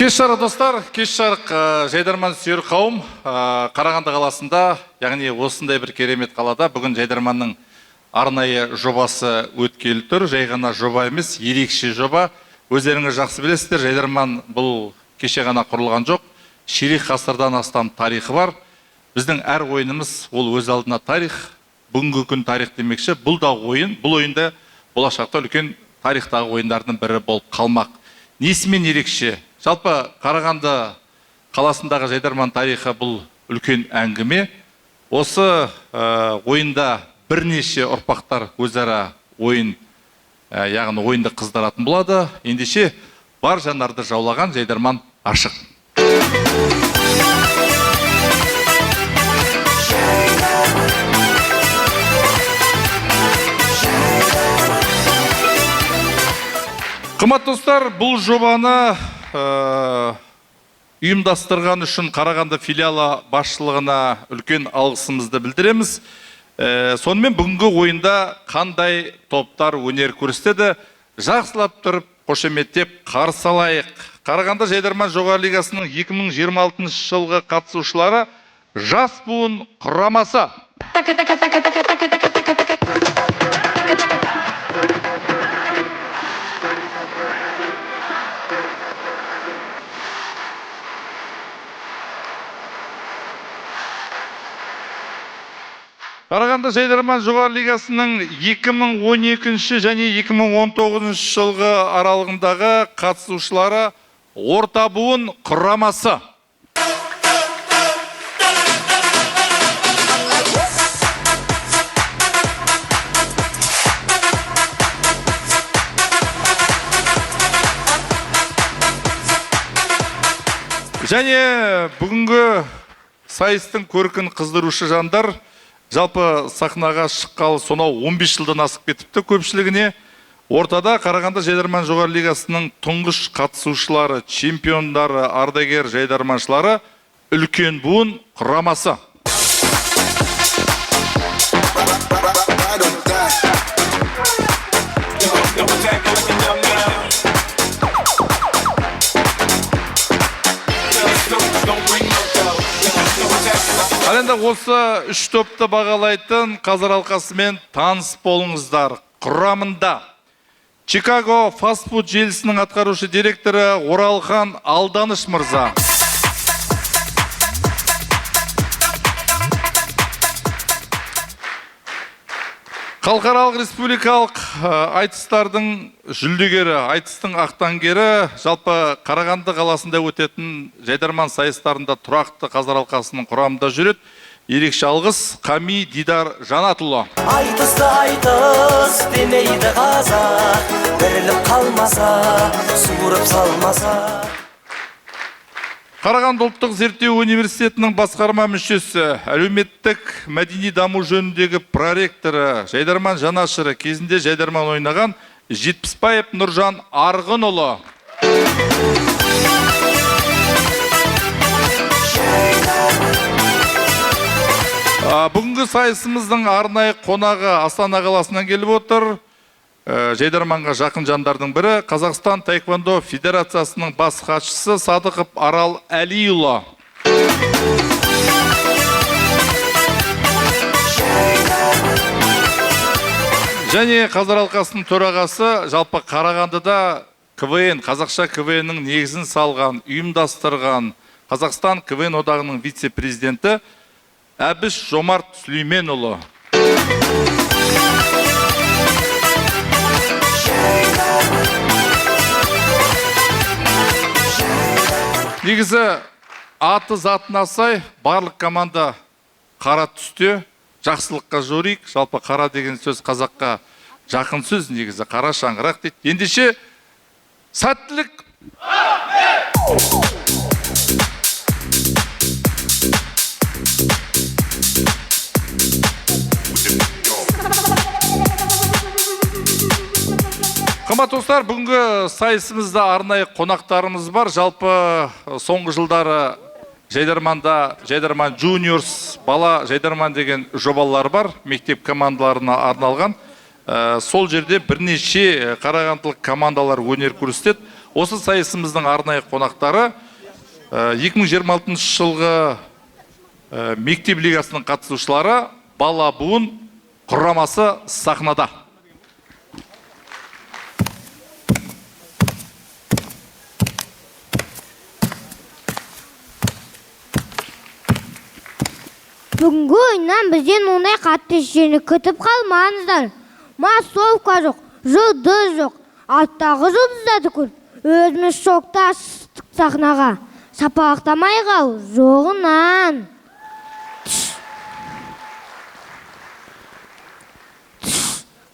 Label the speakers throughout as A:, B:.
A: Кеш жарық, достар, кеш жарық, жайдарман сүйер қауым. Қарағанды қаласында, яғни осындай бір керемет қалада бүгін жайдарманның арнайы жобасы өткелі тұр. Жай ғана жоба емес, ерекше жоба. Өздеріңіз жақсы білесіздер, жайдарман бұл кеше ғана құрылған жоқ. Ширек ғасырдан астам тарихы бар. Біздің әр ойынымыз ол өз алдына тарих. Бүгінгі күн тарих демекші, бұл да ойын. Бұл ойында болашақта үлкен тарихтағы ойындардың бірі болып қалмақ. Несімен ерекше? Жалпы Қарағанды қаласындағы жайдарман тарихы бұл үлкен әңгіме. Осы ойында бірнеше ұрпақтар өзара ойын, яғни ойынды қыздыратын болады. Ендеше бар жанарды жаулаған жайдарман ашық. Қымбатты достар, бұл жобаны ұйымдастырған үшін Қарағанды филиалы басшылығына үлкен алғысымызды білдіреміз. Сонымен бүгінгі ойында қандай топтар өнер көрсетеді, жақсылап тұрып қошеметтеп қарсы алайық. Қарағанды жайдарман жоғары лигасының 2026 жылғы қатысушылары жас буын құрамасы. Қарағанды жайдарман жоғары лигасының 2012 және 2019 жылғы аралығындағы қатысушылары орта буын құрамасы. Және бүгінгі сайыстың көркін қыздырушы жандар жалпы сахнаға шыққалы сонау 15 жылдан асып кетіпті көпшілігіне. Ортада Қарағанды жайдарман жоғары лигасының тұңғыш қатысушылары, чемпиондары, ардагер жайдарманшылары үлкен буын құрамасы. Ал енді осы үш топты бағалайтын қазір алқасымен таныс болыңыздар. Құрамында Чикаго фастфуд желісінің атқарушы директоры Оралхан Алданыш мырза. Халықаралық республикалық айтыстардың жүлдегері, айтыстың ақтаңгері, жалпы Қарағанды қаласында өтетін жайдарман сайыстарында тұрақты қазір алқасының құрамында жүреді. Ерекше алғыс Қами Дидар Жанатұлы.
B: Айтысты айтыс демейді қазақ, бірлік қалмаса, суырып салмаса.
A: Қарағанды ұлттық зерттеу университетінің басқарма мүшесі, әлеуметтік мәдени даму жөніндегі проректоры, жайдарман жанашыры, кезінде жайдарман ойнаған Жетпісбаев Нұржан Арғынұлы. Бүгінгі сайысымыздың арнайы қонағы Астана қаласынан келіп отыр. Жайдарманға жақын жандардың бірі Қазақстан Таэквондо Федерациясының бас хатшысы Садықов Арал Әлиұлы. Және қазір алқасының төрағасы, жалпы Қарағандыда КВН, қазақша КВН-нің негізін салған, ұйымдастырған Қазақстан КВН одағының вице-президенті Әбіш Жомарт Сүлейменұлы. Негізі аты затына сай барлық команда қара түсте, жақсылыққа жорик. Жалпы қара деген сөз қазаққа жақын сөз, негізі қара шаңырақ дейді. Ендеше сәттілік! Қымбатты достар, бүгінгі сайысымызда арнайы қонақтарымыз бар. Жалпы соңғы жылдары Жайдарманда Жайдарман Juniors, бала Жайдарман деген жобалар бар, мектеп командаларына арналған. Сол жерде бірнеше қарағандылық командалар өнер көрсетеді. Осы сайысымыздың арнайы қонақтары 2026 жылғы мектеп лигасының қатысушылары, бала буын құрамасы сахнада.
C: Бүгінгі ойыннан бізден ондай қатты ештеңе күтіп қалмаңыздар. Массовка жоқ, жұлдыз жоқ. Аттағы жұлдыздарды көріп, өзіміз шокта шықтық сахнаға. Сапалақтамай қал, жоғынан.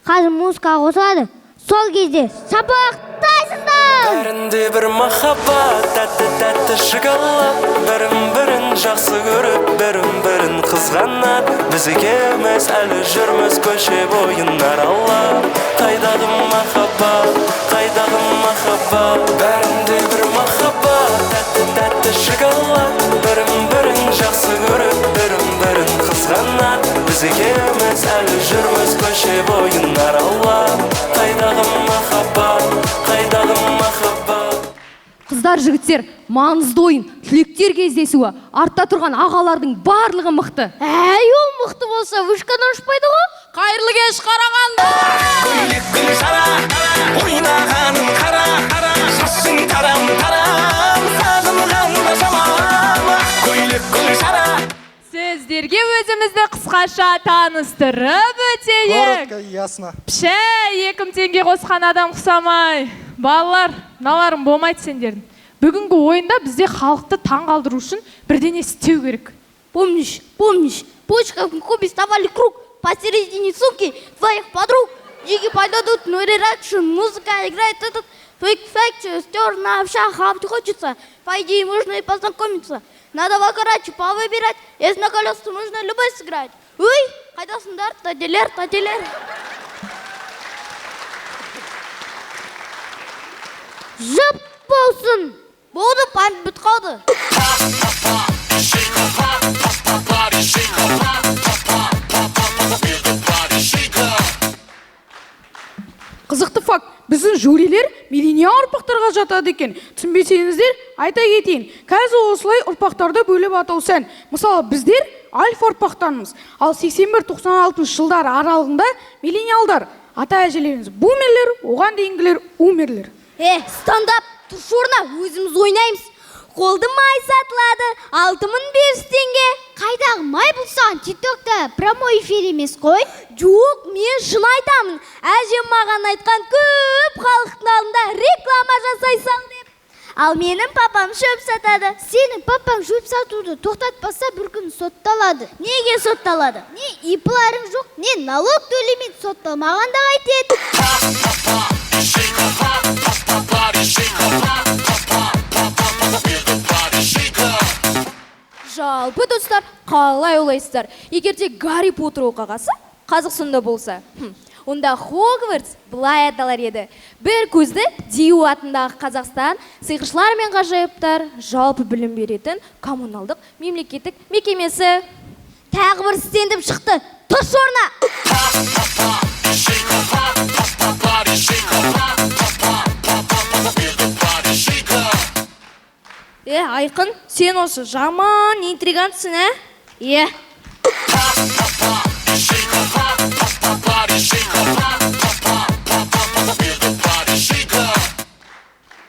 C: Қазір музыка қосылады. Сол кезде сапалақтайсыздар.
B: Бәрінде бір махаббат, тәтті тәтті шоколад. Бірін бірін жақсы көріп, бірін бірін қызғанады. Біз екеуміз әлі жүрміз көше бойын аралап. Қайдағы махаббат, қайдағы махаббат. Бәрінде бір махаббат, тәтті тәтті шоколад. Бірін бірін жақсы көріп, бірін бірін қызғанады. Біз екеуміз әлі жүрміз көше бойын аралап. Қайдағы махаббат, қайдағы махаббат.
D: Қыздар, жігіттер, маңызды ойын, түлектер кездесуі, артта тұрған ағалардың барлығы мықты.
C: Әй, ол мықты болса, вышкадан ұшпайды ғой.
D: Қайырлы кеш, Қарағанды!
E: Көйлек гүл сара, ойнағаның қара, шашың тарам тарам, сағынғанда жаман. Көйлек гүл сара.
F: Сіздерге өзімізді қысқаша таныстырып өтейік.
G: Коротко и ясно.
F: Пшә, 2000 теңге қосқан адам құсамай. Балалар, мыналарың болмайды сендердің. Бүгінгі ойында бізде халықты таң қалдыру үшін бірдеңе істеу керек.
C: Помнишь, помнишь, помнишь, как мы клубе вставали круг посередине сумки твоих подруг? Диги подадут, но редакшн, музыка играет этот фейк фэкт, стер на общах, а хочется. По идее, можно и познакомиться. Надо покороче повыбирать, если на колесах можно любой сыграть. Ой, қайдасыңдар, тәтелер, тәтелер. Жып болсын. Болды, память бітіп қалды.
H: Қызықты факт, біздің жюрилер миллениал ұрпақтарға жатады екен. Түсінбесеңіздер, айта кетейін. Қазір осылай ұрпақтарды бөліп атау сән. Мысалы, біздер альфа ұрпақтанмыз. Ал 81-96 жылдар аралығында миллениалдар, ата әжелеріміз бумерлер, оған дейінгілер умерлер.
C: Стендап, тұршы орнына, өзіміз ойнаймыз. Қолды май сатылады, 6500 теңге. Қайдағы май бұл саған тиктокта прямой эфир емес қой? Жоқ, мен шын айтамын. Әжем маған айтқан көп халықтың алдында реклама жасай сал деп. Ал менің папам шөп сатады. Сенің папаң шөп сатуды тоқтатпаса бір күн сотталады. Неге сотталады? Не ИП-ларың жоқ, не налог төлемейді, сотталмаған да қайтеді.
I: Жалпы достар, қалай ойлайсыздар? Егер де Гарри Поттер оқиғасы Қазақстанда болса, онда Хогвартс былай аталар еді. Бір көзді Дию атындағы Қазақстан сиқыршылар мен ғажайыптар жалпы білім беретін коммуналдық мемлекеттік мекемесі.
C: Тағы бір стендіп шықты. Тұршы орнына!
I: Айқын, сен осы жаман интригантсың, ә?
C: Е.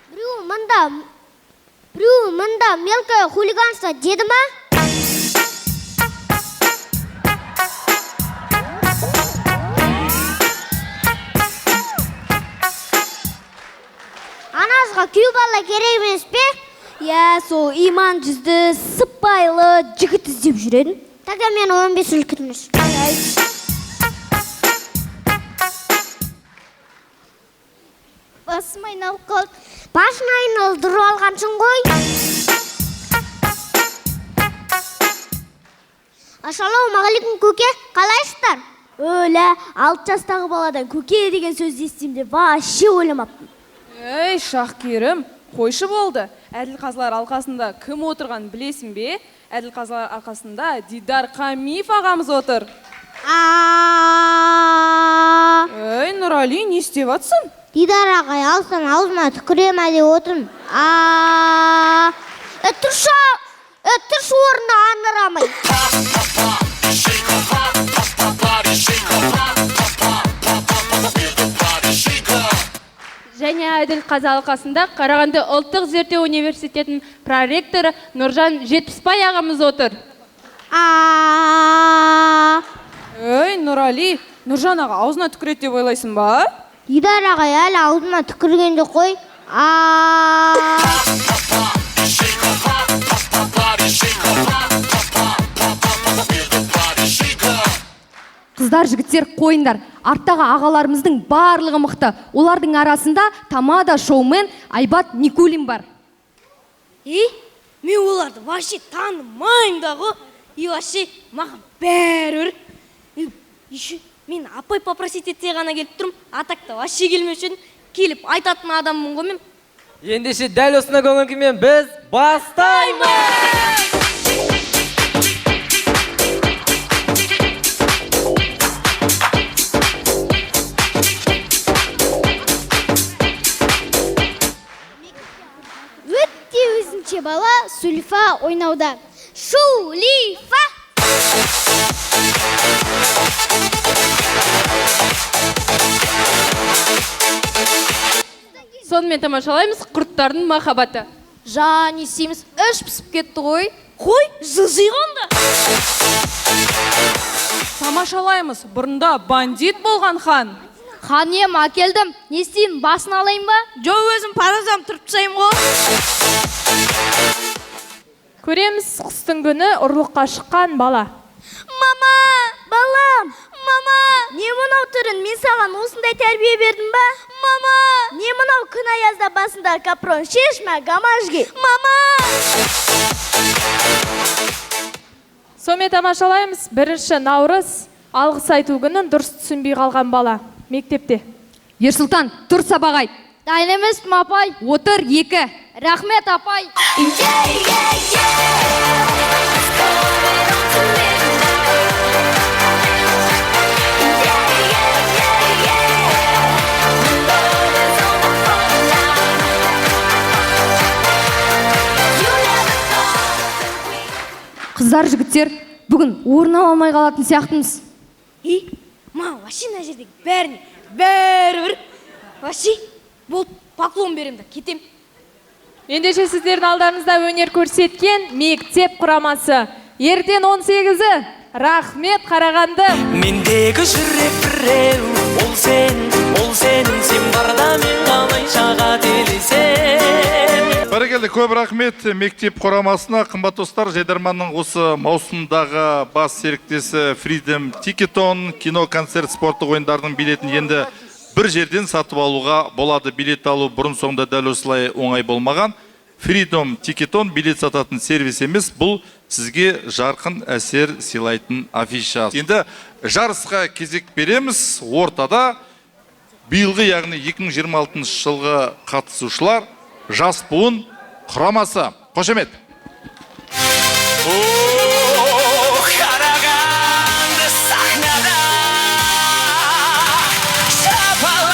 C: Біреу мында, біреу мында мелкое хулиганство деді ма? Анасыға күйеу бала керек емес пе?
I: Иә, сол иман жүзді, сыпайылы жігіт іздеп жүр едім.
C: Тогда мен 15 жыл күтіңіз. Басым айналып қалды. Басын айналдырып алғансың ғой. Ассалаумағалейкум, көке, қалайсыздар?
I: Өлә, 6 жастағы баладан көке деген сөзді естимін деп вообще ойламаппын.
F: Ей, Шахкерім, қойшы болды.
G: Әділ қазылар алқасында кім отырған білесің бе? Әділ қазылар алқасында Дидар Қамиев ағамыз отыр. Ей, Нұрали, не істеп жатсың?
C: Дидар ағай, алсаң аузыма түкіре ме деп отырмын. Тұршы орнына аңырамай.
J: Және әділ қазы алқасында Қарағанды ұлттық зерттеу университетінің проректоры Нұржан Жетпісбай ағамыз отыр.
G: Ей, Нұрали, Нұржан аға аузына түкіреді деп ойлайсың ба?
C: Дидар ағай әлі аузыма түкірген жоқ қой.
D: Қыздар, жігіттер, қойыңдар. Арттағы ағаларымыздың барлығы мықты. Олардың арасында тамада шоумен Айбат Никулин бар.
K: Ей, мен оларды вообще танымаймын да ғой. И вообще маған бәрібір. Еще мен апай попросить етсе ғана келіп тұрмын. А так-то вообще келмеуші едім. Келіп айтатын адаммын ғой мен.
L: Ендеше дәл осындай көңіл күймен біз бастаймыз!
C: Өте өзінше бала сульфа ойнауда. Шулифа!
J: Сонымен тамашалаймыз құрттардың махаббаты.
I: Жан, не істейміз? Іш пісіп кетті ғой.
K: Қой, жылжиған да.
G: Тамашалаймыз, бұрында бандит болған хан.
I: Хан ем, әкелдім. Не істеймін, басын алайын ба?
K: Жоқ, өзім паразам тұрып тастаймын ғой.
F: Көреміз қыстың күні ұрлыққа шыққан бала.
C: Мама, балам, мама, не мынау түрін, мен саған осындай тәрбие бердім ба? Мама, не мынау күн аязда басында капрон шешме, гамашки. Мама!
F: Сонымен тамашалаймыз 1 наурыз алғыс айту күнін дұрыс түсінбей қалған бала мектепте.
D: Ерсұлтан, тұр сабақ айт.
I: Дайын емеспін, апай.
D: Отыр, 2.
I: Рахмет, апай.
D: Қыздар, жігіттер, бүгін орын ала алмай қалатын сияқтымыз.
K: Ей, маған вообще мына жердегі бәріне бәрібір. Вообще, болды, поклон беремін да, кетем.
F: Ендеше сіздердің алдарыңызда өнер көрсеткен мектеп құрамасы. Ертең 18-і. Рахмет, Қарағанды.
B: Мендегі жүрек біреу, ол сен, ол сен, сен барда мен қалайша қателесем.
A: Бәрекелді, көп рахмет мектеп құрамасына. Қымбат достар, Жайдарманның осы маусымдағы бас серіктесі Freedom Ticketon кино, концерт, спорттық ойындардың билетін енді бір жерден сатып алуға болады. Билет алу бұрын соңды дәл осылай оңай болмаған. Freedom Ticketon билет сататын сервис емес, бұл сізге жарқын әсер сыйлайтын афиша. Енді жарысқа кезек береміз. Ортада биылғы, яғни 2026 жылғы қатысушылар жас буын құрамасы. Қошемет.
E: Қарағанды сахнада шапалақ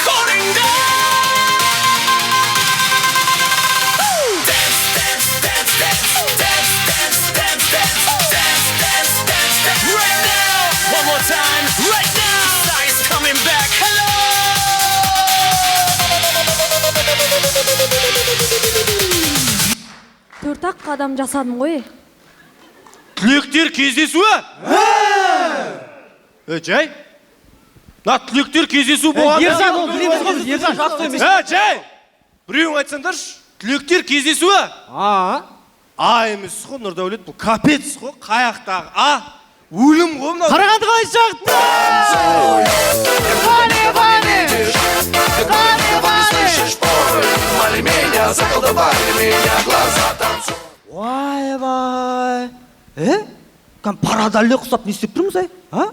E: қолыңда. Dance, dance, dance, dance, dance, dance, dance, dance, dance, dance, dance, dance. Right now, one more time, right now. Science coming back. Hello.
K: Төрт-ақ қадам жасадым ғой.
M: Түлектер кездесуі? Жай? Мына түлектер кездесу болған.
L: Ержан, оны білеміз ғой біз, Ержан.
M: Жай! Біреуің айтсаңдаршы, түлектер кездесуі? А емес қой, Нұрдәулет, бұл капец қой, қаяқтағы А? Өлім ғой мынау.
L: Қарағанды қалай шықты? Ойбай. Кәм парадалле құсап не істеп тұрмыз, ай? А?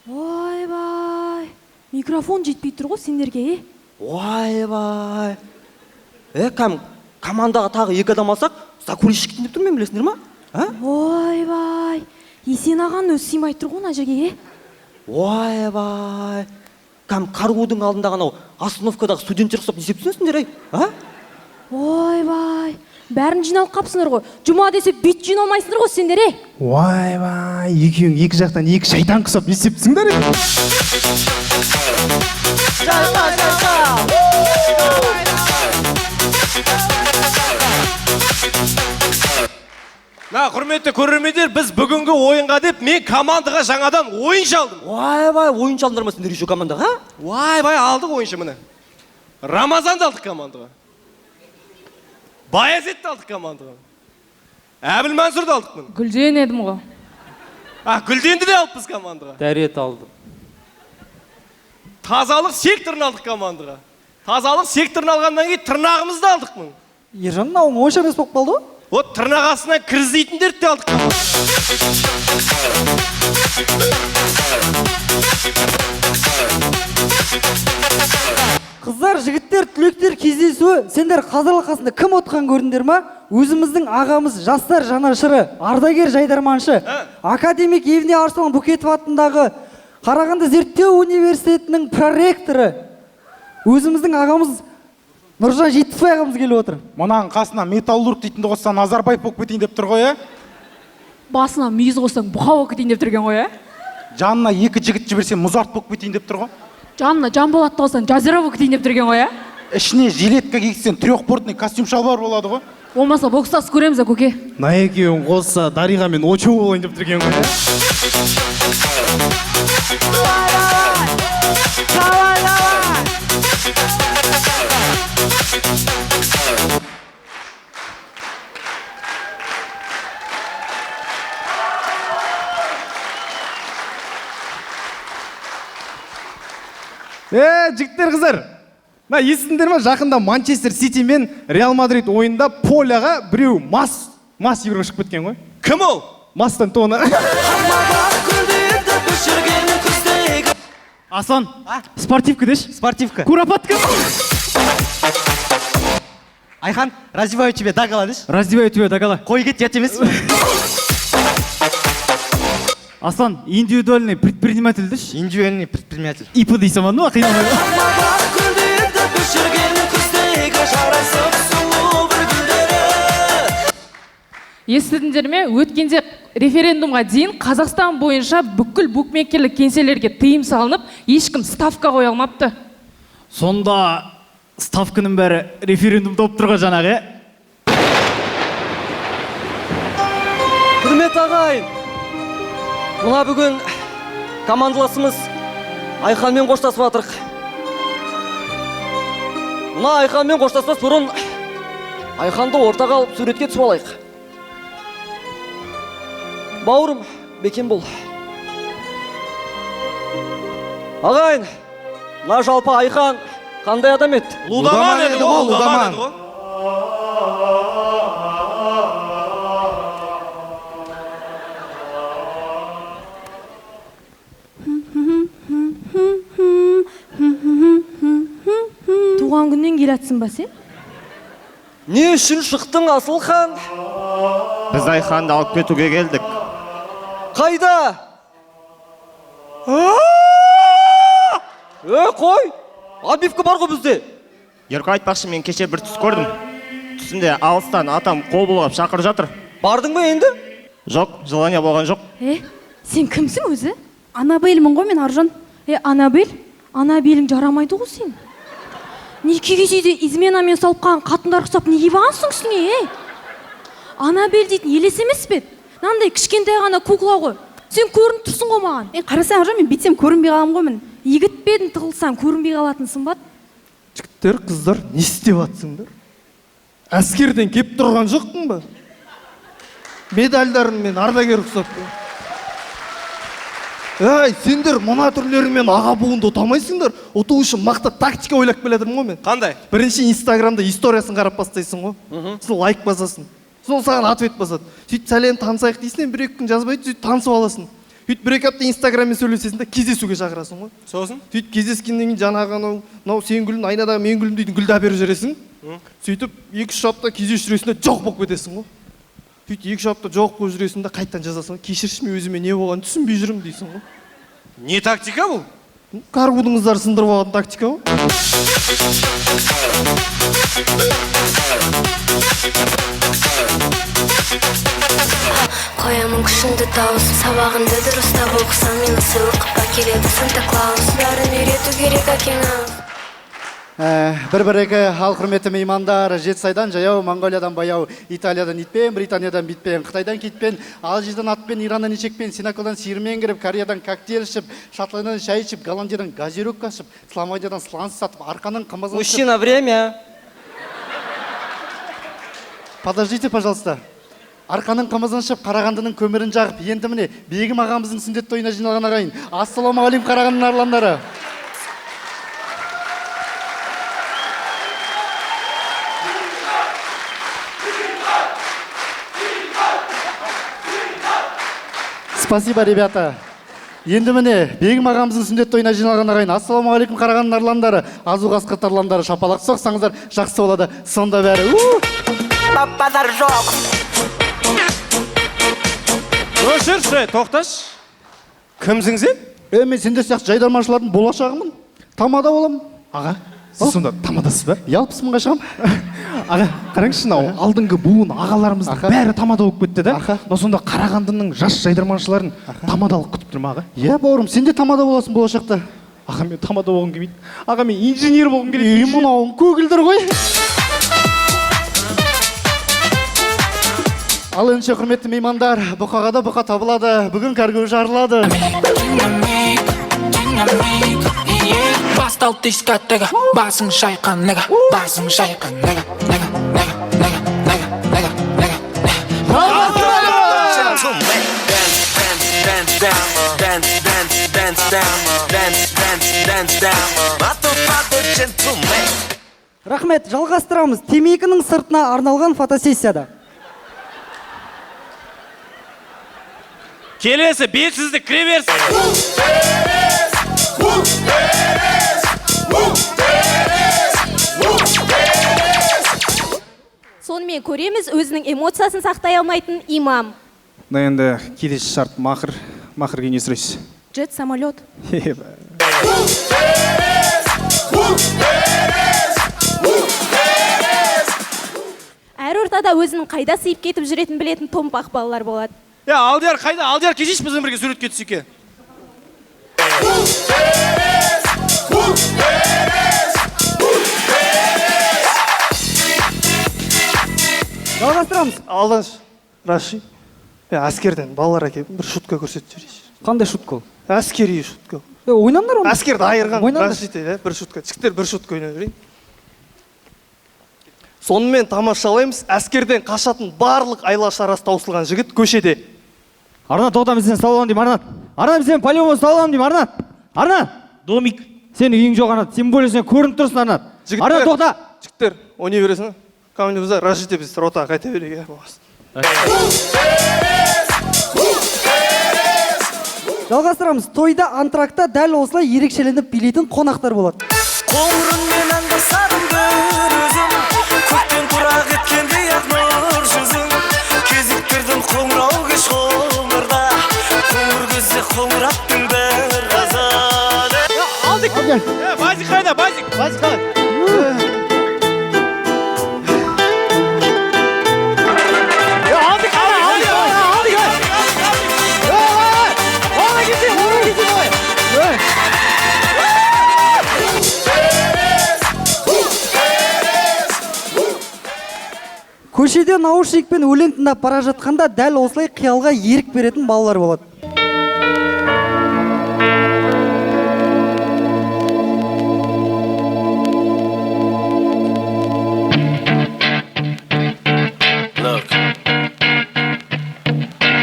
I: Ойбай. Микрофон жетпей тұр ғой сендерге, е?
L: Ойбай. Кәм командаға тағы 2 адам алсақ, закулисье кетейін деп тұрмын мен, білесіңдер ма?
I: Ойбай, Есен ағаның өзі сыймай тұр ғой мына жерге, е?
L: Ойбай, кәм қарудың алдындағы анау остановкадағы студенттер ұқсап не істеп тұрсыңдар, ей? А?
I: Ойбай, бәрін жиналып қапсыңдар ғой. Жұма десе бүйт жиналмайсыңдар ғой сендер, ей?
N: Ойбай, екеуің екі жақтан екі шайтан құсап не істеп тұрсыңдар, ей?
M: Мына құрметті көрермендер, біз бүгінгі ойынға деп мен командаға жаңадан ойыншы алдым.
L: Ойбай, ойыншы алдыңдар ма сендер еще командаға?
M: Ойбай, алдық ойыншы міне. Рамазанды алдық командаға. Баязетті алдық командаға. Әбіл Мансұрды алдық міне.
F: Гүлден едім ғой.
M: А, Гүлденді де алыппыз командаға.
O: Дәрет алдым.
M: Тазалық секторын алдық командаға. Тазалық секторын алғаннан кейін тырнағымызды алдық міне.
P: Ержан, мынауың онша емес болып қалды ғой.
M: Вот тырнақ астынан кіріздейтіндерді де алдық.
P: Қыздар, жігіттер, түлектер кездесуі, сендер қазір алқасында кім отқан көрдіңдер ма? Өзіміздің ағамыз, жастар жанашыры, ардагер жайдарманшы, академик Евне Арслан Букетов атындағы Қарағанды зерттеу университетінің проректоры, өзіміздің ағамыз Нұржан Жетпісбай ағамыз келіп отыр.
N: Мынаның қасына металлург дейтінді қосса Назарбаев болып кетейін деп тұр ғой, ә?
F: Басына мүйіз қоссаң бұқа болып кетейін деп тұрген ғой, ә?
N: Жанына 2 жігіт жіберсең Мұзарт болып кетейін деп тұр ғой.
F: Жанына Жанболатты қоссаң Жазира болып кетейін деп тұрген ғой, ә?
N: Ішіне жилетка кигізсең трехбортный костюм шалбар болады ғой.
F: Болмаса бокстас көреміз, а, көке?
N: Мына екеуін қосса Дариға мен очоу болайын деп тұрген ғой, ә?
F: Давай, давай!
N: Жігіттер, қыздар, мына естідіңдер ма, жақында Манчестер Сити мен Реал Мадрид ойында поляға біреу мас игрок шығып кеткен ғой.
M: Кім ол?
N: Мастан тона.
Q: Аслан, спортивка деші?
L: Спортивка.
Q: Куропатка.
L: Айхан, раздеваю тебя догола деші?
Q: Раздеваю тебя догола.
L: Қой кет, ұят емес.
Q: Аслан, индивидуальный предприниматель деші?
L: Индивидуальный предприниматель.
Q: ИП дейсің ба? Ну, қиналмай.
F: Естідіңдер ме, өткенде референдумға дейін Қазақстан бойынша бүкіл букмекерлік кеңселерге тыйым салынып, ешкім ставка қоя алмапты.
Q: Сонда ставканың бәрі референдум болып тұрған жаңағы, ә?
L: Құрметті ағайын, мына бүгін командаласымыз Айханмен қоштасып жатырық. Мына Айханмен қоштаспас бұрын Айханды ортаға алып суретке түсіп алайық. Бауырым, бекем бол. Ағайын, мына жалпы Айхан қандай адам еді?
M: Лудаман еді ғой, лудаман еді ғой.
I: Туған күннен келатсың ба сен?
L: Не үшін шықтың, Асылхан?
R: Біз Айханды алып кетуге келдік.
L: Қайда? Қой! Обивка бар ғой бізде.
R: Ерко, айтпақшы, мен кеше бір түс көрдім. Түсімде алыстан атам қол бұлғап шақырып жатыр.
L: Бардың ба енді?
R: Жоқ, желание болған жоқ.
I: Сен кімсің өзі?
S: Анабелмін ғой мен, Аржан.
I: Анабел? Анабелің жарамайды ғой сен. Не киіз үйде изменамен салып қалған қатындар ұқсап не киіп алғансың үстіңе, ей? Анабел дейтін елес емес пе? Мынандай кішкентай ғана кукла ғой. Сен көрініп тұрсың ғой маған.
S: Қарасаң, Аржан, мен бүйтсем көрінбей қаламын ғой мен.
I: Егіт пе едің, тығылсаң көрінбей қалатынсың ба?
P: Жігіттер, қыздар, не істеп жатсыңдар? Әскерден кеп тұрған жоқпын ба? Медальдарыммен ардагер ұқсап. Әй, сендер мына түрлерімен аға буынды ұта алмайсыңдар. Ұту үшін мықты тактика ойлап келе жатырмын ғой мен.
M: Қандай?
P: Бірінші Инстаграмда историясын қарап бастайсың ғой. Сосын лайк басасың. Сосын саған ответ басады. Сөйтіп сәлем танысайық дейсің, бір-екі күн жазбайды, сөйтіп танысып аласың. Сөйтіп бір-екі апта Инстаграммен сөйлесесің де кездесуге шақырасың ғой.
M: Сосын?
P: Сөйтіп кездескеннен кейін жаңағы анау, мынау сен гүлің, айнадағы мен гүлім дейтін гүлді әперіп жібересің.
M: Сөйтіп 2-3 апта кездесіп жүресің де жоқ болып кетесің ғой. Сөйтіп 2-3 апта жоқ болып жүресің де қайтадан жазасың. Кешірші, мен өзіме не болғанын түсінбей жүрмін дейсің ғой.
O: Не тактика бұл?
M: Каргудың қыздары сындырып алатын тактика ғой.
T: Қоямын күшіңді тауыс, сабағыңды дұрыстап оқысаң, мені сыйлық әкеледі Санта Клаус. Бәрін үйрету керек әкең.
U: Бір екі, ал құрметті меймандар, Жетісайдан жаяу, Моңғолиядан баяу, Италиядан итпен, Британиядан битпен, Қытайдан китпен, Алжирдан атпен, Ираннан ешекпен, Синакодан сиырмен кіріп, Кореядан коктейль ішіп, Шотландиядан шай ішіп, Голландиядан газировка ішіп, Словакиядан сланцы сатып, арқаның қымызын ішіп.
L: Мужчина, время.
U: Подождите, пожалуйста. Арқаның қымызын ішіп, Қарағандының көмірін жағып, енді міне Бегім ағамыздың сүндет тойына жиналған ағайын. Ассалаумағалейкум, Қарағандының арландары. Спасибо, ребята. Енді міне Бегім ағамыздың сүндет тойына жиналған ағайын. Ассалаумағалейкум, Қарағандының арландары. Азу қасқыр тарландары, шапалақ соқсаңыздар жақсы болады. Сонда бәрі.
E: Базар жоқ.
O: Өшірші, тоқташы. Кімсің сен?
U: Мен сендер сияқты жайдарманшылардың болашағымын. Тамада боламын.
N: Аға, сіз сонда тамадасыз ба?
U: 60 мыңға шығам.
N: Аға, қараңызшы, мынау алдыңғы буын ағаларымыздың бәрі тамада болып кетті да. Мынау сонда Қарағандының жас жайдарманшыларын тамадалық күтіп тұр ма, аға?
U: Иә, бауырым, сен де тамада боласың болашақта.
N: Аға, мен тамада болғым келмейді. Аға, мен инженер болғым келеді.
U: Ей, мынауың көгілдір ғой. Ал ендеше, құрметті меймандар, бұқаға да бұқа табылады. Бүгін кәргөз жарылады.
V: Басталды дискотека, басың шайқан, нега, басың шайқан, нега, нега, нега, нега, нега, нега, нега.
P: Рахмет, жалғастырамыз. Темекінің сыртына арналған фотосессияда.
O: Келесі бетсіздік кіре берсін.
I: Сонымен көреміз өзінің эмоциясын сақтай алмайтын имам.
N: Мына енді келесі шарт мақыр. Мақырге не сұрайсыз?
G: Джет самолет.
I: Әр ортада өзінің қайда сыйып кетіп жүретін білетін томпақ балалар болады.
M: Я, Алдияр қайда? Алдияр келшейші, бізбен бірге суретке түсейік.
P: Жалғастырамыз.
M: Алданшы, Раши. Әскерден балалар әкеліп бір шутка көрсетіп жіберейінші.
P: Қандай шутка ол?
M: Әскери шутка.
P: Ойнаңдар оны.
M: Әскерді айырған Рашид, бір шутка. Жігіттер, бір шутка ойнап жіберейін. Сонымен тамашалаймыз, әскерден қашатын барлық айла шарасы таусылған жігіт көшеде.
L: Арнат, тоқта, мен сені ұстап аламын деймін, Арнат. Арнат, мен сені по-любому ұстап аламын деймін, Арнат. Арнат, домик. Сенің үйің жоқ, Арнат. Тем более сен көрініп тұрсың, Арнат. Арнат, тоқта.
M: Жігіттер, ойнай бересің. Камень бұзар, Рашид біз ротаға қайта берейік, болмасын.
P: Жалғастырамыз. Тойда антракта дәл осылай ерекшеленіп билейтін қонақтар болады.
B: Қоңырыңмен аңдасадым бір өзім, көктен құрақ еткендей ақ нұр жүзің. Кезіктірдім қоңырау кеш қоңырда, қоңыр көзде қоңыр аттың бір қызы.
M: Алдық. Базик қайда, Базик? Базик қайда? Алдық, алдық, алдық, алдық.
P: Көшеде наушникпен өлең тыңдап бара жатқанда дәл осылай қиялға ерік беретін балалар болады.
E: Look,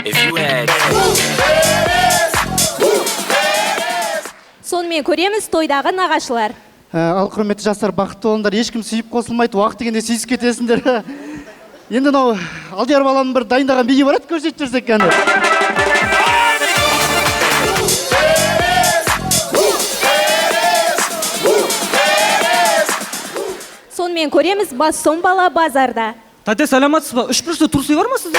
E: if you had
I: Сонымен көреміз тойдағы нағашылар.
U: Ал құрметті жастар, бақытты болыңдар, ешкім сүйіп қосылмайды, уақыт дегенде сүйісіп кетесіңдер. Енді мынау Алдияр баланың бір дайындаған биі бар еді, көрсетіп жүрсек кәні.
I: Сонымен
H: Сонымен көреміз бас бала базарда.
J: Тәте, саламатсыз ба? Үш бұрышты трусы бар ма сізде?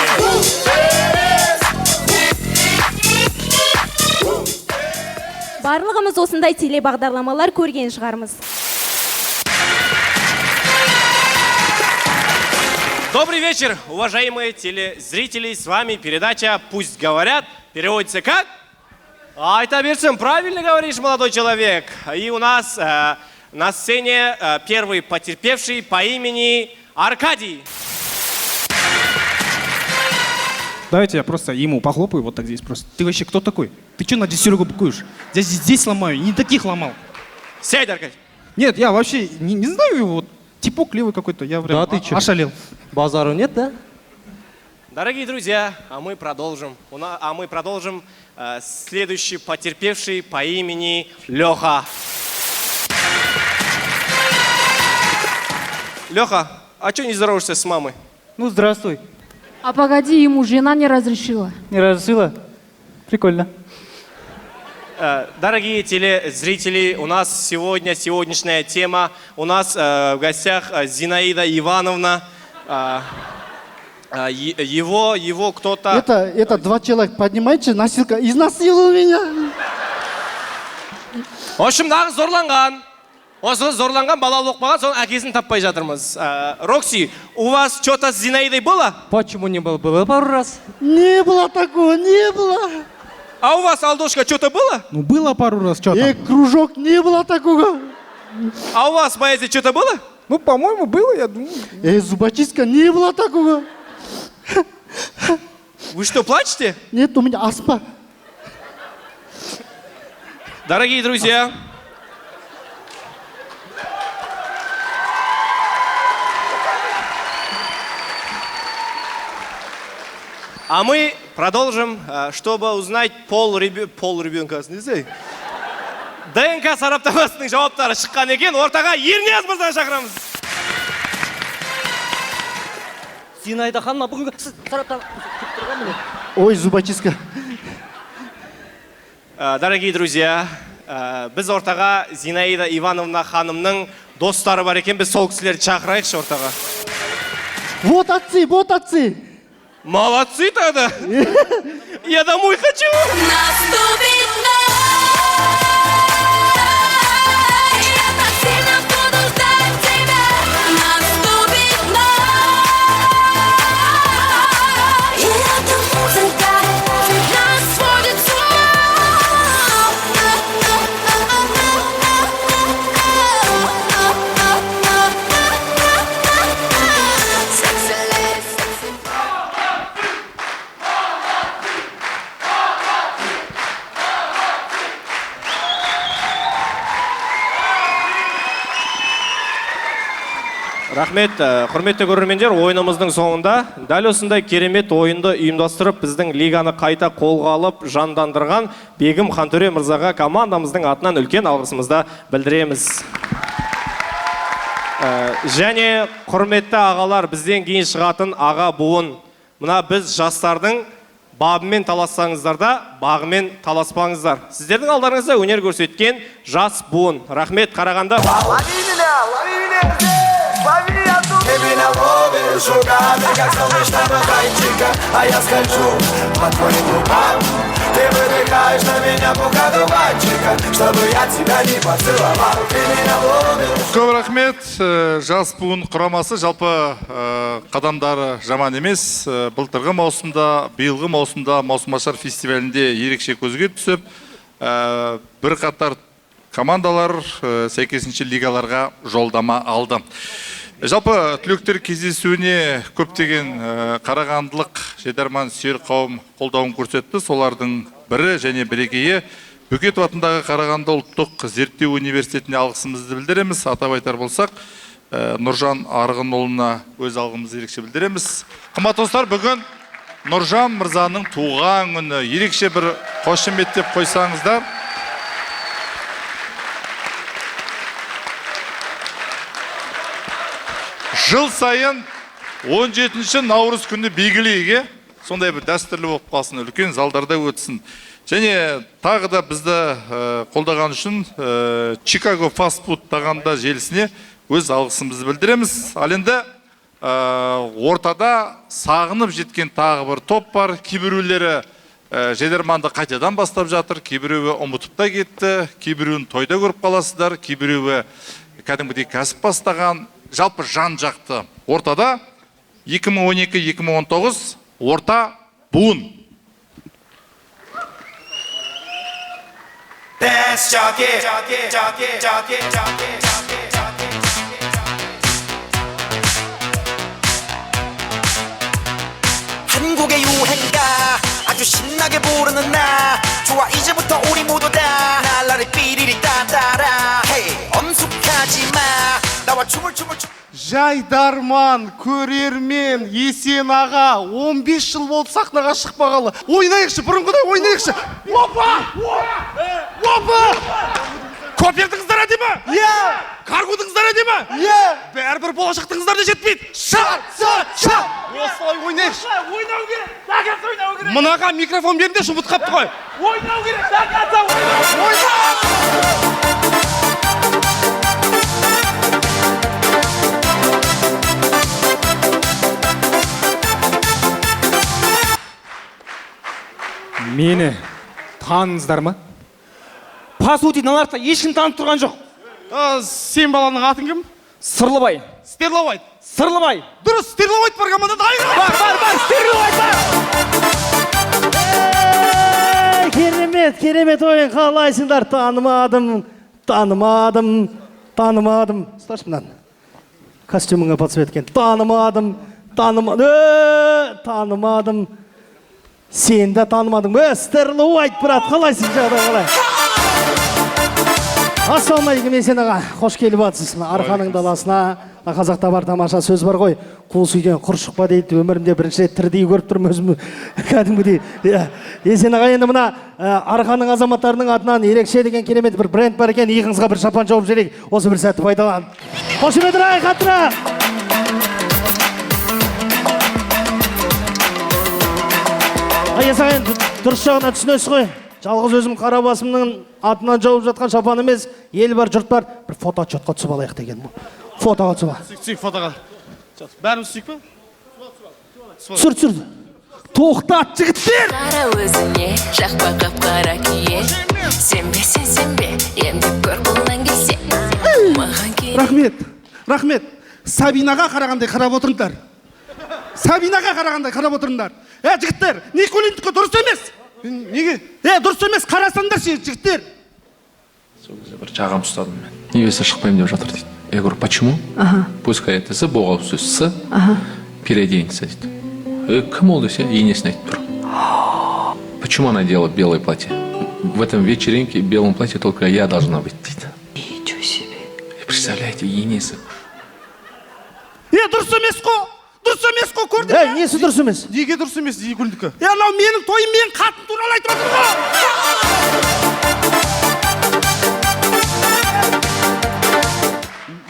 H: Барлығымыз осындай телебағдарламалар көрген шығармыз.
O: Добрый вечер, уважаемые телезрители. С вами передача «Пусть говорят». Переводится как? Айта берсін, правильно говоришь, молодой человек. И у нас на сцене первый потерпевший по имени Аркадий.
N: Давайте я просто ему похлопаю вот так здесь просто. Ты вообще кто такой? Ты что на Серегу быкуешь? Я здесь ломаю, не таких ломал.
O: Сядь, Аркадий.
N: Нет, я вообще не знаю его. Вот, типок левый какой-то, я прям
W: Да ты чё?
N: ошалел.
W: Базару нет, да?
O: Дорогие друзья, а мы продолжим. Следующий потерпевший по имени Леха. Леха, а чё не здороваешься с мамой?
J: Ну, здравствуй.
F: А погоди, ему жена не разрешила.
J: Не разрешила? Прикольно.
O: Дорогие телезрители, у нас сегодня сегодняшняя тема. У нас в гостях Зинаида Ивановна. Его кто-то...
U: Это два человека, поднимайте, носилка, изнасиловал меня.
O: В общем, нағыз зорланған. Осы зорланған бала болып қалған, соның әкесін таппай жатырмыз. Рокси, у вас что-то с Зинаидой было?
J: Почему не было? Было пару раз.
U: Не было такого, не было.
O: А у вас, Алдошка, что-то было?
N: Ну, было пару раз, что там.
U: Кружок, не было такого.
O: А у вас, Боязид, что-то было?
N: Ну, по-моему, было, я думаю.
U: Зубочистка, не было такого.
O: Вы что, плачете?
U: Нет, у меня астма.
O: Дорогие друзья, а мы продолжим, чтобы узнать пол ребенка. ДНК сараптамасының жауаптары шыққан екен, ортаға Ернияз мырзаны шақырамыз.
J: Зинаида ханым, бүгінгі сараптама.
U: Ой, зубочистка.
O: Дорогие друзья, біз ортаға Зинаида Ивановна ханымның достары бар екен, біз сол кісілерді шақырайықшы ортаға.
U: Вот отцы, вот отцы.
O: Молодцы тогда. Я домой хочу.
E: Наступит ночь, я так сильно буду ждать тебя. Наступит ночь, и эта музыка нас сводит с ума. Sexy lady, sexy.
O: Рахмет, құрметті көрермендер, ойынымыздың соңында дәл осындай керемет ойынды ұйымдастырып, біздің лиганы қайта қолға алып, жандандырған Бегім Хантөре мырзаға командамыздың атынан үлкен алғысымызды білдіреміз. Және құрметті ағалар, бізден кейін шығатын аға буын. Мына біз жастардың бабымен талассаңыздар да, бағымен таласпаңыздар. Сіздердің алдарыңызда өнер көрсеткен жас буын. Рахмет, Қарағанды.
E: Лови меня, лови меня здесь, лови я тут. Ты меня ловишь руками, как солнечного зайчика, а я скольжу по твоим губам. Ты выдыхаешь на меня пуха дуванчика, чтобы я тебя не поцеловал. Ты меня ловишь.
A: Көп рахмет. Жас буын құрамасы жалпы қадамдары жаман емес. Былтырғы маусымда, биылғы маусымда маусымашар фестивалінде ерекше көзге түсіп, бірқатар командалар сәйкесінше лигаларға жолдама алды. Жалпы түлектер кездесуіне көптеген қарағандылық жайдарман сүйер қауым қолдауын көрсетті. Солардың бірі және бірегейі Бөкетов атындағы Қарағанды ұлттық зерттеу университетіне алғысымызды білдіреміз. Атап айтар болсақ, Нұржан Арғынұлына өз алғымызды ерекше білдіреміз. Қымбатты достар, бүгін Нұржан мырзаның туған күні. Ерекше бір қошеметтеп қойсаңыздар. Жыл сайын 17 наурыз күні белгілейік, сондай бір дәстүрлі болып қалсын, үлкен залдарда өтсін. Және тағы да бізді қолдаған үшін Чикаго фастфуд тағамда желісіне Өз алғысымызды білдіреміз. Ал енді ортада сағынып жеткен тағы бір топ бар. Кейбіреулері жайдарманды қайтадан бастап жатыр, кейбіреуі ұмытып та кетті, кейбіреуін тойда көріп қаласыздар, кейбіреуі кәдімгідей кәсіп бастаған. Жалпы жан жақты ортада 2012-2019 орта буын.
C: 한국의 유행가 아주 신나게 부르는 나 좋아 이제부터 우리 모두 다 날라리 삐리리 따따라 Hey 엄숙하지 마 나와 춤을 춤을 춤.
D: Жайдарман, көрермен, Есен аға, 15 жыл болып сахнаға шықпағалы. Ойнайықшы, бұрынғыдай ойнайықшы. Опа! Опа! Копердің қыздары әдемі? Иә! Каргудың қыздары әдемі? Иә! Бәрібір болашақтың қыздары да жетпейді. Шар, шар, шар! Осылай ойнайықшы.
W: Ойнау керек, до конца ойнау керек.
D: Мынаға микрофон беріңдерші, ұмытып қапты ғой.
W: Ойнау керек, до конца ойнау.
N: Мені таныңыздар ма? По сути, мыналарды ешкім танып тұрған жоқ.
D: Сен баланың атың кім?
N: Сырлыбай.
D: Стерловайт.
N: Сырлыбай.
D: Дұрыс, Стерловайт бар командада.
N: Бар, бар, бар, Стерловайт бар.
J: Керемет, керемет ойын, қалайсыңдар? Танымадым, танымадым, танымадым. Ұсташы мынаны. Костюміңе подсветкен. Танымадым, танымадым, танымадым. Сен де танымадың. Стерловайт, брат, қалайсың, жағдай қалай? Ассалаумағалейкум, Есен аға. Қош келіп жатсыз. Арқаның даласына. Қазақта бар тамаша сөз бар ғой. Қуыс үйден құр шықпа дейді. Өмірімде бірінші рет тірідей көріп тұрмын өзім. Кәдімгідей. Есен аға, енді мына Арқаның азаматтарының атынан ерекше деген керемет бір бренд бар екен. Иығыңызға бір шапан жауып жіберейік. Осы бір сәтті пайдаланып. Қошемет ұрайық, қаттырақ! Есен аға, енді дұрыс жағына түсінесіз ғой. Жалғыз өзім қара басымның атынан жауып жатқан шапан емес, ел бар, жұрт бар. Бір фото отчетқа түсіп алайық деген. Фотоға түсіп алайық.
D: Түсейік фотоға. Бәріміз түсейік пе?
J: Түсір, түсір. Тоқтат, жігіттер!
X: Қара өзіңе, жақпа қап-қара күйе. Сенбе, сен сенбе, енді көр қолынан келсе. Маған керек.
D: Рахмет, рахмет. Сабинаға қарағандай қарап отырыңдар. Сабинаға қарағандай қарап отырыңдар. Жігіттер, Никулиндікі дұрыс емес. Неге? Дұрыс емес, қарасаңдаршы, жігіттер.
Y: Сол кезде бір жағам ұстадым мен. Невеста шықпаймын деп жатыр дейді. Я говорю, почему? Пускай это с боғауыз сөз с переоденется дейді. Кім ол десе, енесін айтып тұр. Почему она делала белое платье? В этом вечеринке в белом платье только я должна быть дейді.
X: Ничего себе.
Y: Представляете, енесі.
D: Дұрыс емес қой. Дұрыс емес қой, көрдің бе?
J: Несі дұрыс емес?
D: Неге дұрыс емес, Никулиндікі? Анау менің тойым, менің қатын туралы айтып жатыр